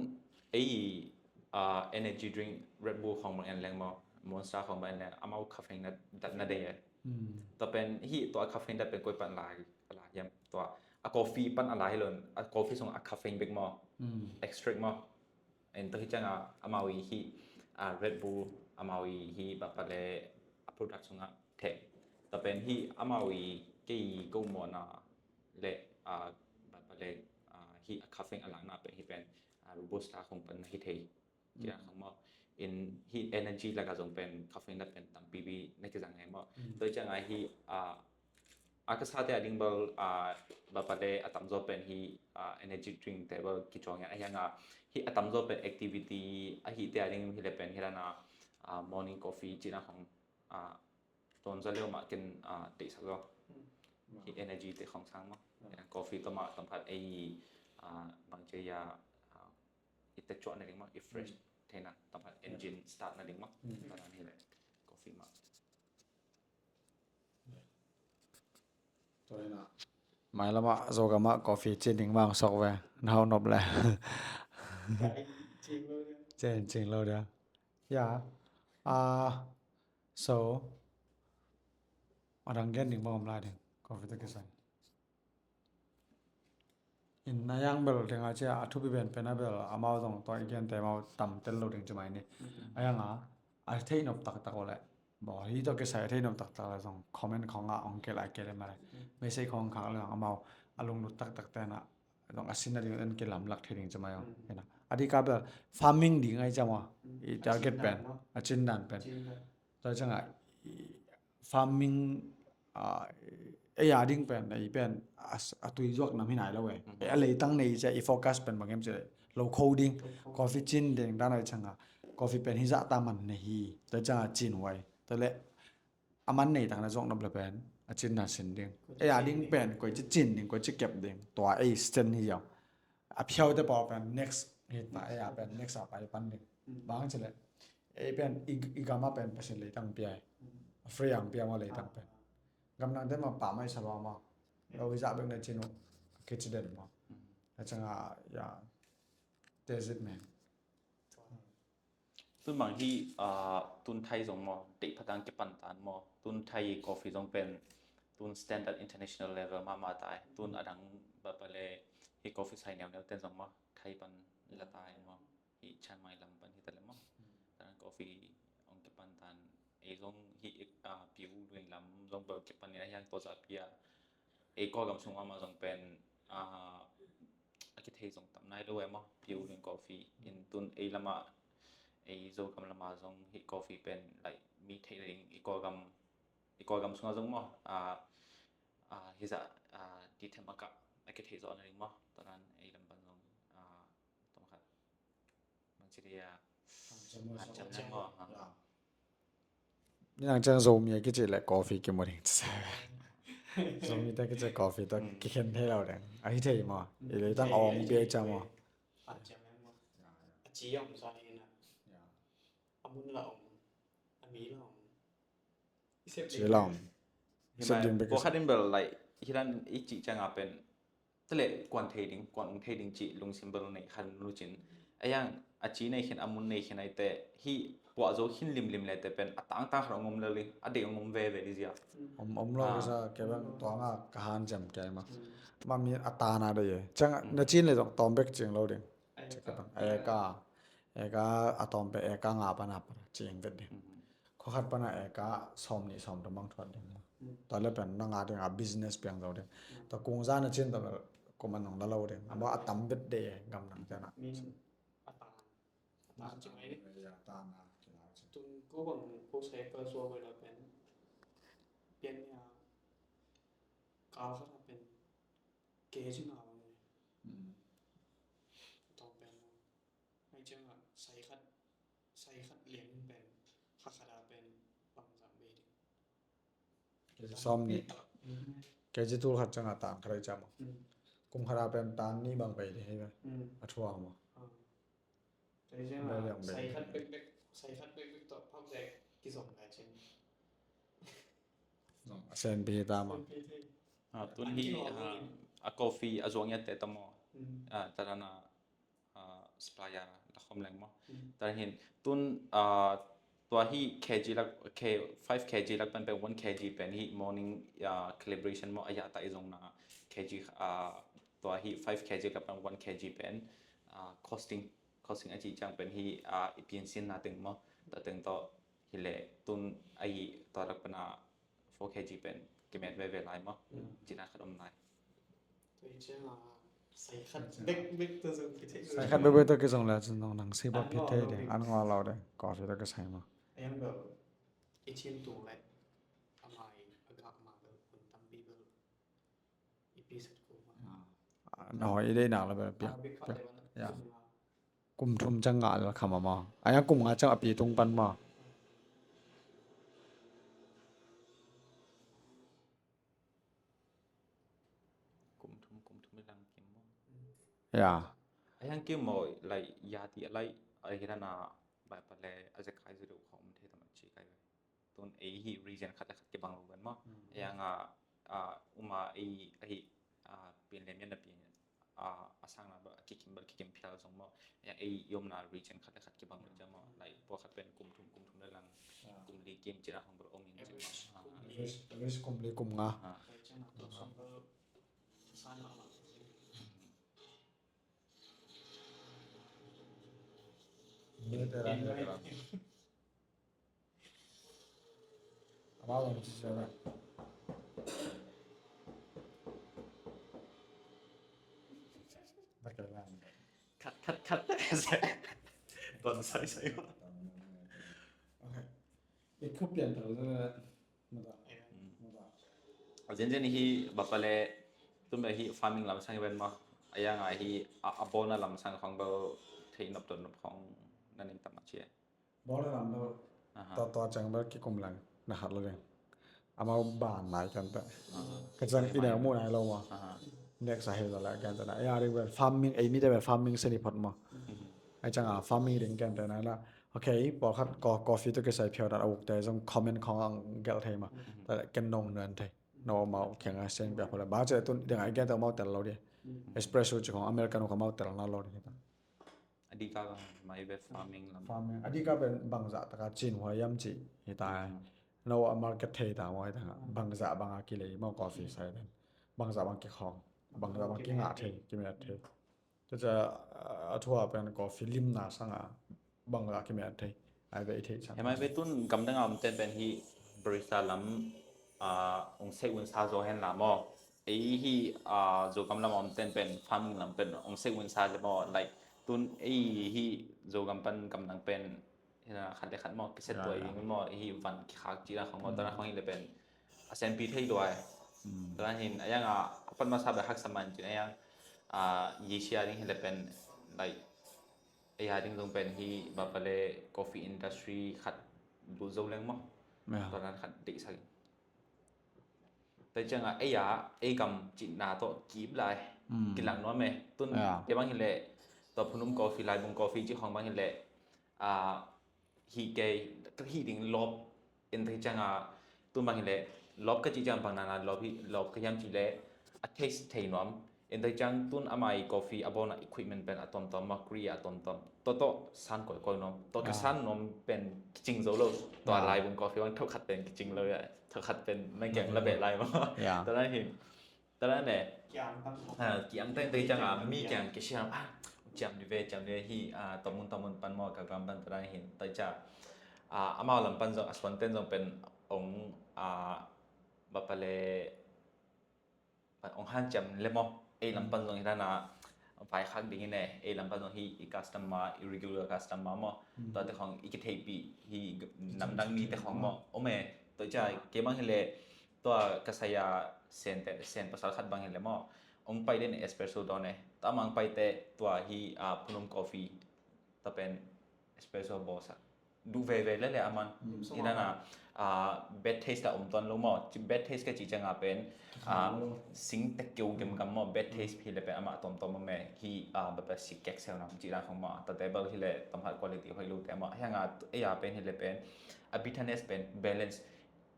ei energy drink Red Bull khong bang en leng maw Monster khong bang en leng amau caffeine na dat na dei e. Tua pen hi tua caffeine dat pen koi pan lai lai hiam tua a coffee pan a lai hi lo a coffee sung a caffeine bek maw extract maw. En tua hi cianga amau i hi a Red Bull amau i hi bapale a product sungah theh. Tua pen hi amau i kei ko mawna le bapale hi a caffeine a lakna pen hi pen Robusta khong pan na hi thei. Kia khang maw in hi energy laka zong pen caffeine la pen tampipi na kizang ngai maw. Tua cianga hi a ka sate a ding bal bapale a tamzaw pen hi energy drink te bal kicuang a hianga hi a tamzaw pen activity a hi te a ding hi le pen hi lana morning coffee cina khong ton za leo mah ken deihsak zaw hi energy te khong sang maw. Coffee tawmah tawmkhat ei bangcia i tek cuah na ding maw i fresh theina tawmkhat engine start na ding maw. Tana ni le coffee mah. Tua ina Mailamah Zogamah coffee cin ding mang sok ve. Na hau nop le. Cin cing lo dia. Ya. Ah, so, a dang gen ding bang om lai ding. Coffee tawh kisai. In a yang bel ding a cia a thupi pen pen a bel amau zong tawh i gen te amau tam tel lo ding ci mai ni. A yang a, a thei nop taktak o le. Baw hi tawh kisai a thei nop taktak le zong comment khong a ong ke lai ke le ma le. Message khong khak le zong amau a lunglut taktak te na zong a sin na ding en kilamlak thei ding ci mai ong. Ina. A di ka bel farming ding ai ci maw. I target pen, a cin dan pen. Tua ciangah farming, ah, ei a ding pen, ei pen a, a tui zuak nam hi nai lo e. A leitang nei cia i focus pen bang em ci lo kho ding. Coffee cin ding dan ai ciangah coffee pen hi zah ta man nei hi. Tua ciangah cin huai. Tua le a man nei tang na zuak nop le pen a cin na sin ding. Ei a ding pen koi ci cin ding, koi ci kep ding. Tua ei stand hi ziau. A phiaute pawl pen next hi ta, ei a pen next a pai pan ding. Bang ci le ei pen i, i gama pen Pasian leitang pia. A free ang pia ma leitang pen. Gam nang te ma pa mai sa lo ma. Lo i za bek na cin u kici den ma. A ciangah ya. That's it, man. Tun bang hi, ah, tun Thai zong maw, deih phatang kipan tan maw, tun Thai coffee zong pen tun standard international level mahmah tai. Tun a dang ba pale hi coffee sai neu neu ten zong maw, Thai pan la tai maw, hi Chiang Mai lam pan hi ta le maw. Tan coffee ong kipan tan, ei zong hi, ah, Piu Luing lam zong bel kipan ni a hiang to za pia. Ei Kawlgam sung mahmah zong pen, ah, a kithei zong tam nai lo e maw, Piu Luing coffee. In tun ei lamah, ei Zogam lamah zong hi coffee pen, like, mi theih ding i Kawlgam, i Kawlgam sungah zong maw, ah, ah, hi zah, ah, dithem a kah a kithei zawh na ding maw. Tua nan ei lam pan zong, ah, tawm khat. Bang ci dia. Hanciam maw, hanciam maw, ha. Ni nang ciang Zomi a kici le coffee kimu ding ci sa. Zomi ta kici coffee ta kikhen thei lo ding. A hi thei maw. I leitang a om bia ciang maw. Hanciam maw. A ci om sa hi na. A mun la om. A mi la om. Ci la om. Sep ding bek. Khat in bel, like, hi dan i ci ciang a pen. Tale kuan thei ding, kuan ung thei ding ci lungsim bel nei khan lu cin. A yang a ci nei khin, a mun nei khin ai te hi puah zo khin limlim le te pen a tangtang khan ong om lel ding, a deih ong om veve ding zia. Om, om lo ka sa ke bang tuang a ka hanciam ke ma. Ma mi a tana de ye. Ciang na cin le zong tawm bek cing lo ding. Ci ka bang. Eka, eka a tawm pe eka nga pana para cing vet ding. Khua khat pana eka sawm nih sawm thum bang thuat ding. Tua le pen na nga ding a business piang zo ding. Tua kung za na cin tua bel kum a nong la lo ding. A maw a tam vet de gam nang ciana. Min a tan. A tan ci mai. Ya, tan a, ci na ci. Tun ko bang ko sai ka suak oi la pen. Pian ya. Kal khat a pen. Ke ci na bang. Tawm pen. Ai ciangah sai khat, sai khat lian in pen, kha khat a pen bangzah bei ding. Kg sawm nih. Kg tul khat ciangah tan khat ai ciang maw. Kum khat a pen tan nih bang bei ding hi ve. A thuang maw. Ai ciangah sai khat bekbek, sai khat bekbek tawh phak dek kizom lai cin. A sen pi hi ta maw. Tun hi a coffee a zuang ya te ta maw. Tarana ah, supplier la khom leng maw. Tar hin tun, ah, tua hi kg lak, K, five kg lak pen pen one kg pen hi morning, ah, calibration maw a ya ta i zong na kg, ah, tua hi five kg lak pen one kg pen, ah, costing, costing a ci ciang pen hi, ah, i pian sin na teng maw. Ta teng to hi le tun a hi tua lak pen a four kg pen kimet veve lai maw. Cina khat om lai. Tua i ciang a sai khat bekbek tua zong kithei lo. Sai khat bekbek tua kizong le cin zong nang sipa phit thei ding. An ngawh lo ding. Coffee tua kisai maw. A yang bel i cin tung le a mai a gak ma bel kun tampi bel i pi sat ko ma. Na hoi i dei nak le bel piak. Ya. Kum thum ciang ngah lel kham a maw. A yang kum nga ciang a pi tung pan maw. Kum thum, kum thum i lang kim maw. Ya. A yang kim maw, like, ya ti, like, a hi na na, bai pa le, a zekai zero khong um thei tam a ci kai ve. Tun ei hi region khat le khat kibang lo kan maw. A yang a, a, uma ei, a hi, a, pian lem yan na pian, a, a sang na ba, a kikim ba, kikim phial zong maw. Ya, ei i omna region khat le khat kibang lo ciang maw. Like, pawlkhat pen kum thum, kum thum le lang, kum li kim cih a hong bel om in ciang maw. A, risk, risk kum li kum nga. A. Amau zong ci ciang a. Cut, cut, cut. Tuan sai sai. Okay. I khup pian thau zong na. Mata. Mata. A zenzen hi bapale tun bel hi farming lam sang i ven maw. A yang a hi a, a bawlna lam sang khong bel thei nop ton nop khong na ning tam a ci e. Bawlna lam bel. Aha. Tua, tua ciang bel kikum lang na khat lo ding. Amau ban nai kan ta. Aha. Ka ciang i neu mu nai lo maw. Aha. Next a hi lo la kan ta na. Ya ding bel farming, ei mite bel farming seni phot maw. Mhm. Ai ciang a farming ding kan ta na la. Okay, pawlkhat ko, coffee tawh kisai phiau dan a ukte zong comment khong ang gelh thei maw. Mhm. Ta ken nong nuan thei. No amau kiang a seng pia phot la. Ba ce tun ding a i gen ta amau tel lo ding. Mhm. Espresso ci khong Americano khong amau tel na lo ding ta. A dika bang mai ve farming lam. Farming. A dika pen bangzah taka cin huai yam ci hi ta. Mm. No a market thei ta maw hi ta nga. Mm. Bangzah bang a kilei maw coffee sai pen. Bangzah bang kikhawng. Bangzah bang kingah thei, kimet thei. Tua cia, a, a thua pen coffee limna sang a bangzah kimet thei. Ai ve i thei cang. Hi mai ve tun gamdang a om ten pen hi barista lam, a, ong sei un sa zo hen la maw. Ei hi, a, Zogam lam a om ten pen farming lam pen ong sei un sa le maw. Like, tun ei hi Zogam pan gamdang pen, hi na khat le khat maw, kiset tua i ding maw, ei hi van kikhak ci na khong maw, tana khong hi le pen a senpi thei lua e. Tana hin, a yang a, a pan masa bek haksa man cin a yang, a, Asia ding hi le pen, like, ei a ding zong pen hi, bapale coffee industry khat lut zo leng maw. Tua dan khat deihsak. Tua ciang a, ei a, ei gam cihna tawh kip lai, kilang nuam e. Tun, kei bang hi le, tua Phunum coffee, Laibung coffee ci khong bang hi le, a, hi kei, ka hi ding lop, in thei ciang a, tun bang hi le, lop ka ci ciang bang na na lop hi, lop ka hiam ci le, a taste thei nuam. In thei ciang tun amai coffee a bawlna equipment pen a tomtom, mercury a tomtom. Tua tawh san koikoi nuam. Tua ka san nuam pen kicing zo lo. Tua Laibung coffee bang thokhat pen kicing lo ya. Thokhat pen nang kiang la beh lai maw. Tua dan hin. Tua dan le. Kiang tang. Ha, kiang tang thei ciang a, mi kiang kisiam. Ah, ciam di ve, ciam di ve hi, ah, tomun, tomun pan maw ka gam pan tua dan hin. Tua ciang, ah, amau lam pan zong, a suan ten zong pen ong, ah, bapale, ong hanciam le maw, ei lam pan zong hi dana vaikhak ding hi ne, ei lam pan zong hi i customer, i regular customer maw. Tua te khong i kitheihpih hi namdang mi te khong maw. Om e, tua cia kei bang hi le tua ka saya sen te, sen pasal khat bang hi le maw. Ong pai den espresso dawn e, ta mang pai te tua hi, a, Phunum coffee, ta pen espresso boss a. Duh veve lele a man. Hi dana, ah, bad taste a om tuan lo maw. Bad taste ka ci ciang a pen, ah, sing tek keu gemgam maw. Bad taste hi le pen amah tomtom maw me. Hi, ah, bad bad sik kek sel nam ci dan khong maw. Tua te bel hi le tom hat quality hoih lo te maw. Hiang a, ei a pen hi le pen, a bitterness pen balance.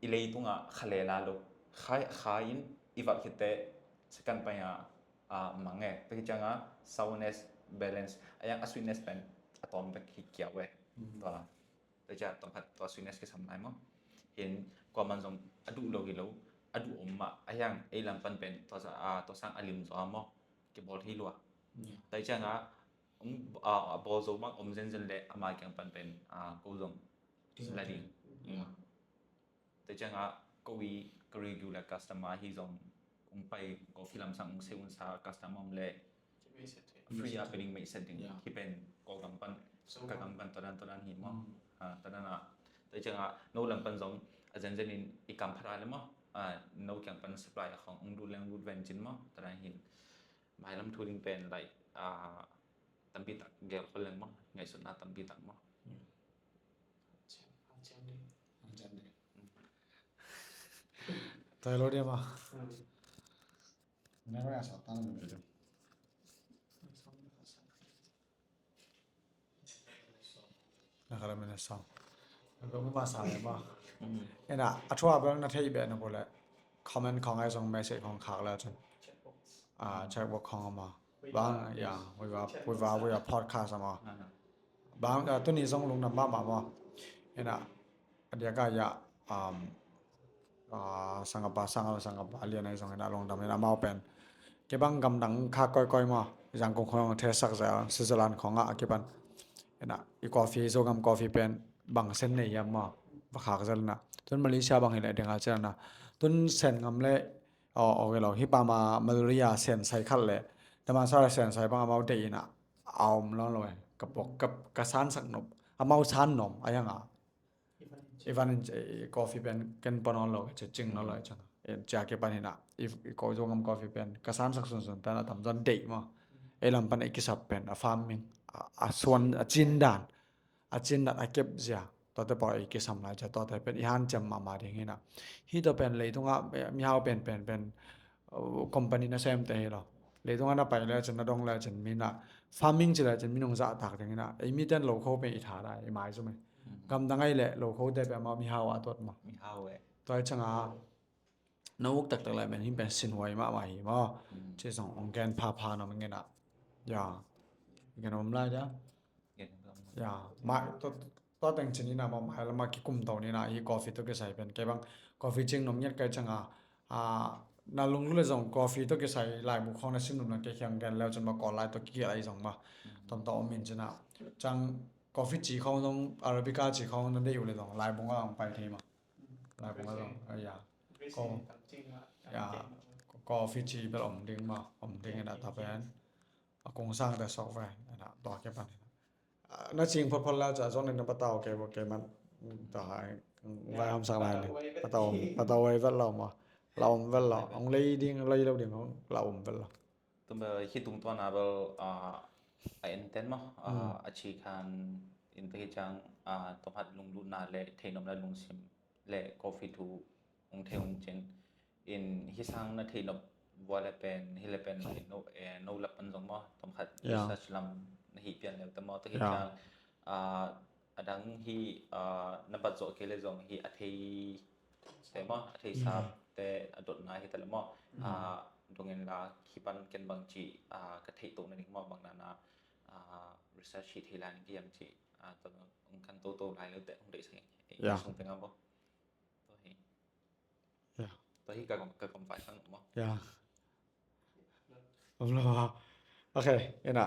I leitung a kha le la lo. Kha, kha in i vat khit te second pai a, a, mang e. Tua hi ciang a sourness balance. A yang a sweetness pen a tom bek hi kiau e. Tua, tua cia tom khat tua sweetness kisam lai maw. Hin kua man zong a duh lo hi lo, a duh om mah. A hiang ei lam pan pen tua sa, a, tua sang a lim zaw maw. Kibawl thei lua. Tua hi ciang a, um, a, a bawl zo bang om zenzen le ama kiang pan pen, a, ko zong la ding. Tua ciang a ko i ka regular customer hi zong ong pai coffee lam sang ong sei un sa customer om le free a pe ding, meih set ding. Hi pen ko gam pan, ka gam pan tua dan tua dan hi maw. Tua dan a, tua ciang a no lam pan zong a zenzen in i kam phat a le maw. No kiang pan supply a khong ong lut leng lut ven cin maw. Tua dan hin mailam thu ding pen like, a, tampi tak gel khol leng maw. Ngaihsutna tampi tak maw. Tayo lo dia ma. Never ask a tan video. Na kala mena song. Ko ma sa ma. Ena a thua bang na thei be na ko le comment khong ai song message khong khak la chun. Ah, checkbook khong a maw. Bang, ya, Viva, Viva, Viva podcast a maw. Bang, ah, tuni zong lungdam mahmah maw. Ina, a diak a ya, um, ah, sangapa, sangapa, sangapa lian a i zong ina lungdam ina mau pen. Kei bang gamdang kha koikoi maw. Zangkong khong thesak zel, Switzerland khong a kipan. Ina, i coffee, Zogam coffee pen bang sen nei hiam maw. Va khak zel na. Tun Malaysia bang hi le ding a zel na. Tun sen ngam le, aw, aw, lo. Hi pa ma Malaysia sen sai khat le. Damansara sen sai bang amau dei ina. A om lo lo e. Ka pok, ka, ka sansak nop. Amau san nom. A yang a. Ivan in, eh, coffee pen ken pon on lo, che ching lo lo, chang. Eh, chia ke pan hina. If, i ko Zogam coffee pen, ka sansak sunsun, tan a tam zon dei maw. E lam pan e kisap pen, a farming, a, a suan, a cin dan, a cin dan, a kep zia. Tua te pau e kisam lai, chia tua te pen, i han cem mahmah ding hina. Hi tua pen, leitung a, eh, mihau pen, pen, pen, uh, company na sem te hi lo. Leitung a na pai le cin, na dong le cin, mi na farming ci le cin, mi nung zah tak ding hina. Ei mi ten lo kho pen i tha dai, i mai zum e. Gamdang ai le lo kho te pen amau mihau a tuat maw. Mihau e. Tua i chang a, na uk taktak lai men hin pen sin huai mahmah hi maw. Ci zong ong gen phapha na mangena. Ya. Gen om lai dia. Ya. Mai, to, to teng cin ina maw, mai lama kikum to nina hi coffee to kisai pen. Kei bang coffee cing nom ngiat kai chang a. Ah, na lunglu le zong coffee to kisai laibu khong na sim nom na kei khiang gen leu cun maw, Kawl lai to kikial ai zong maw. Tom to om in cin a. Chang coffee ci khong zong, Arabica ci khong na dei u le zong, laibung a ong pai thei maw. Laibung a zong, ah, ya. Ko, ya. Coffee ci bel om ding maw, om ding ina ta pen. A kung sang te sok ve, ina, tua ke pan. Ah, na cing phot phot la cha zong ina patau ke bo ke man. Ta hai, vai ham sang lai ni. Patau, patau vai vet lau maw. La om vet lau. Ong lei ding, lei lo ding, la om vet lau. Tum bel hi tung tua na bel, ah, a enten maw, ah, a ci khan in te hi chang, ah, tom hat lunglut na le theinom le lungsim le coffee thu ong thei ong cin. In hi sang na thei nop vua le pen, hi le pen, no, eh, no lap pan zong maw, tom khat research lam na hi pian leu te maw, te hi chang, ah, a dang hi, ah, na bat zawh kei le zong hi a thei te maw, a thei sa te a dot na hi ta le maw, ah, dongin la khi pan ken bang ci, ah, ka thei to na ding maw, bang na na, ah, research hi thei lai ni ki yam ci, ah, to kan to to lai leu te hong dei sa hi, sung te nga maw. Tua hi. Ya. Tua hi ka kom, ka kom vai sang maw. Ya. Om lo. Okay, ina.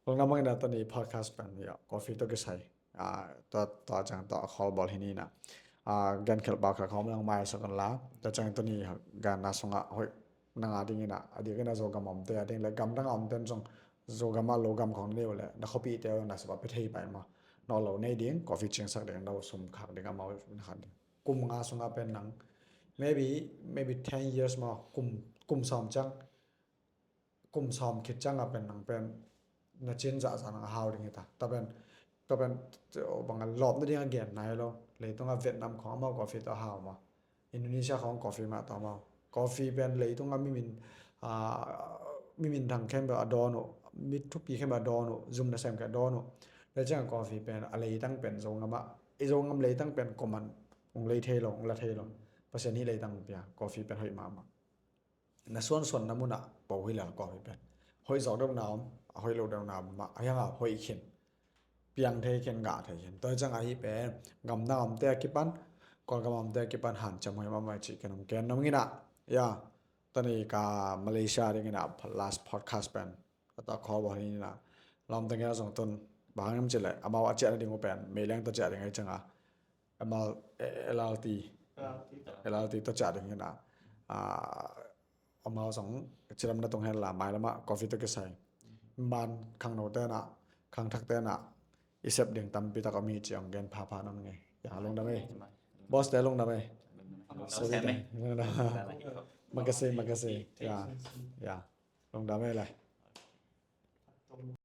Lungdam mang ina tuni podcast pen ya. Coffee to kisai. Ah, tua, tua chang tua khol bol hi ni na. Ah, gan khel ba ka khom lang mai sa kan la. Tua chang tuni gan na sunga hoi nanga ding ina. Adi kena Zogam om te, ading le gamdang om ten zong Zogam a Logam khong neu le. Na khopi te na sapa pe thei pai maw. No lo nei ding, coffee ching sak ding, no sum khak ding, amau na khan ding. Kum nga sunga pen nang, maybe, maybe ten years maw, kum, kum sawm ciang, kum sawm khit ciang a pen nang pen na cin zahzah nang a hau ding hi ta. Ta pen, ta pen, bang a lawp na ding a gen nai lo. Leitung a Vietnam khong amau coffee tawh a hau maw. Indonesia khong coffee mah tawh amau. Coffee pen leitung a mimin, ah, mimin thang khem bel a dawn uh, mi thupi khem bel a dawn uh, zum nasem khem a dawn uh. Le ciang coffee pen a leitang pen Zogam a, i Zogam leitang pen koman ong lei thei lo, ong la thei lo. Pasian hi leitang pia, coffee pen hoih mahmah. Na suansuan na munah po hi lel coffee pen. Hoih zawk deuh na om, a hoih lo deuh na om mah, a hiang a hoih khin. Piang thei khin, ngah thei khin. Tua hi ciang ahi pen, gamdang omte a kipan, Kawlgam omte a kipan hanciam hoih mahmah cih ken om ken nong ina. Ya, tani ka Malaysia ding ina last podcast pen. Ka ta call bo hi ina. Lawmte ngen a zong tun, bang hang hiam cih leh, amau a ciah na ding uh pen, meileng ta ciah ding ahi ciang a. Amau, eh, L R T. L R T ta ciah ding ina. Ah, amau zong, cilam na tung hen la, mailam ah, coffee to kisai. Man, khangno tena, khangthak tena, i sep ding tampi tak om hi ci ong gen phapha nam ngei. Ya, lungdam ei. Boss te lungdam ei. Makasih, makasih. Ya, ya. Lungdam ei le.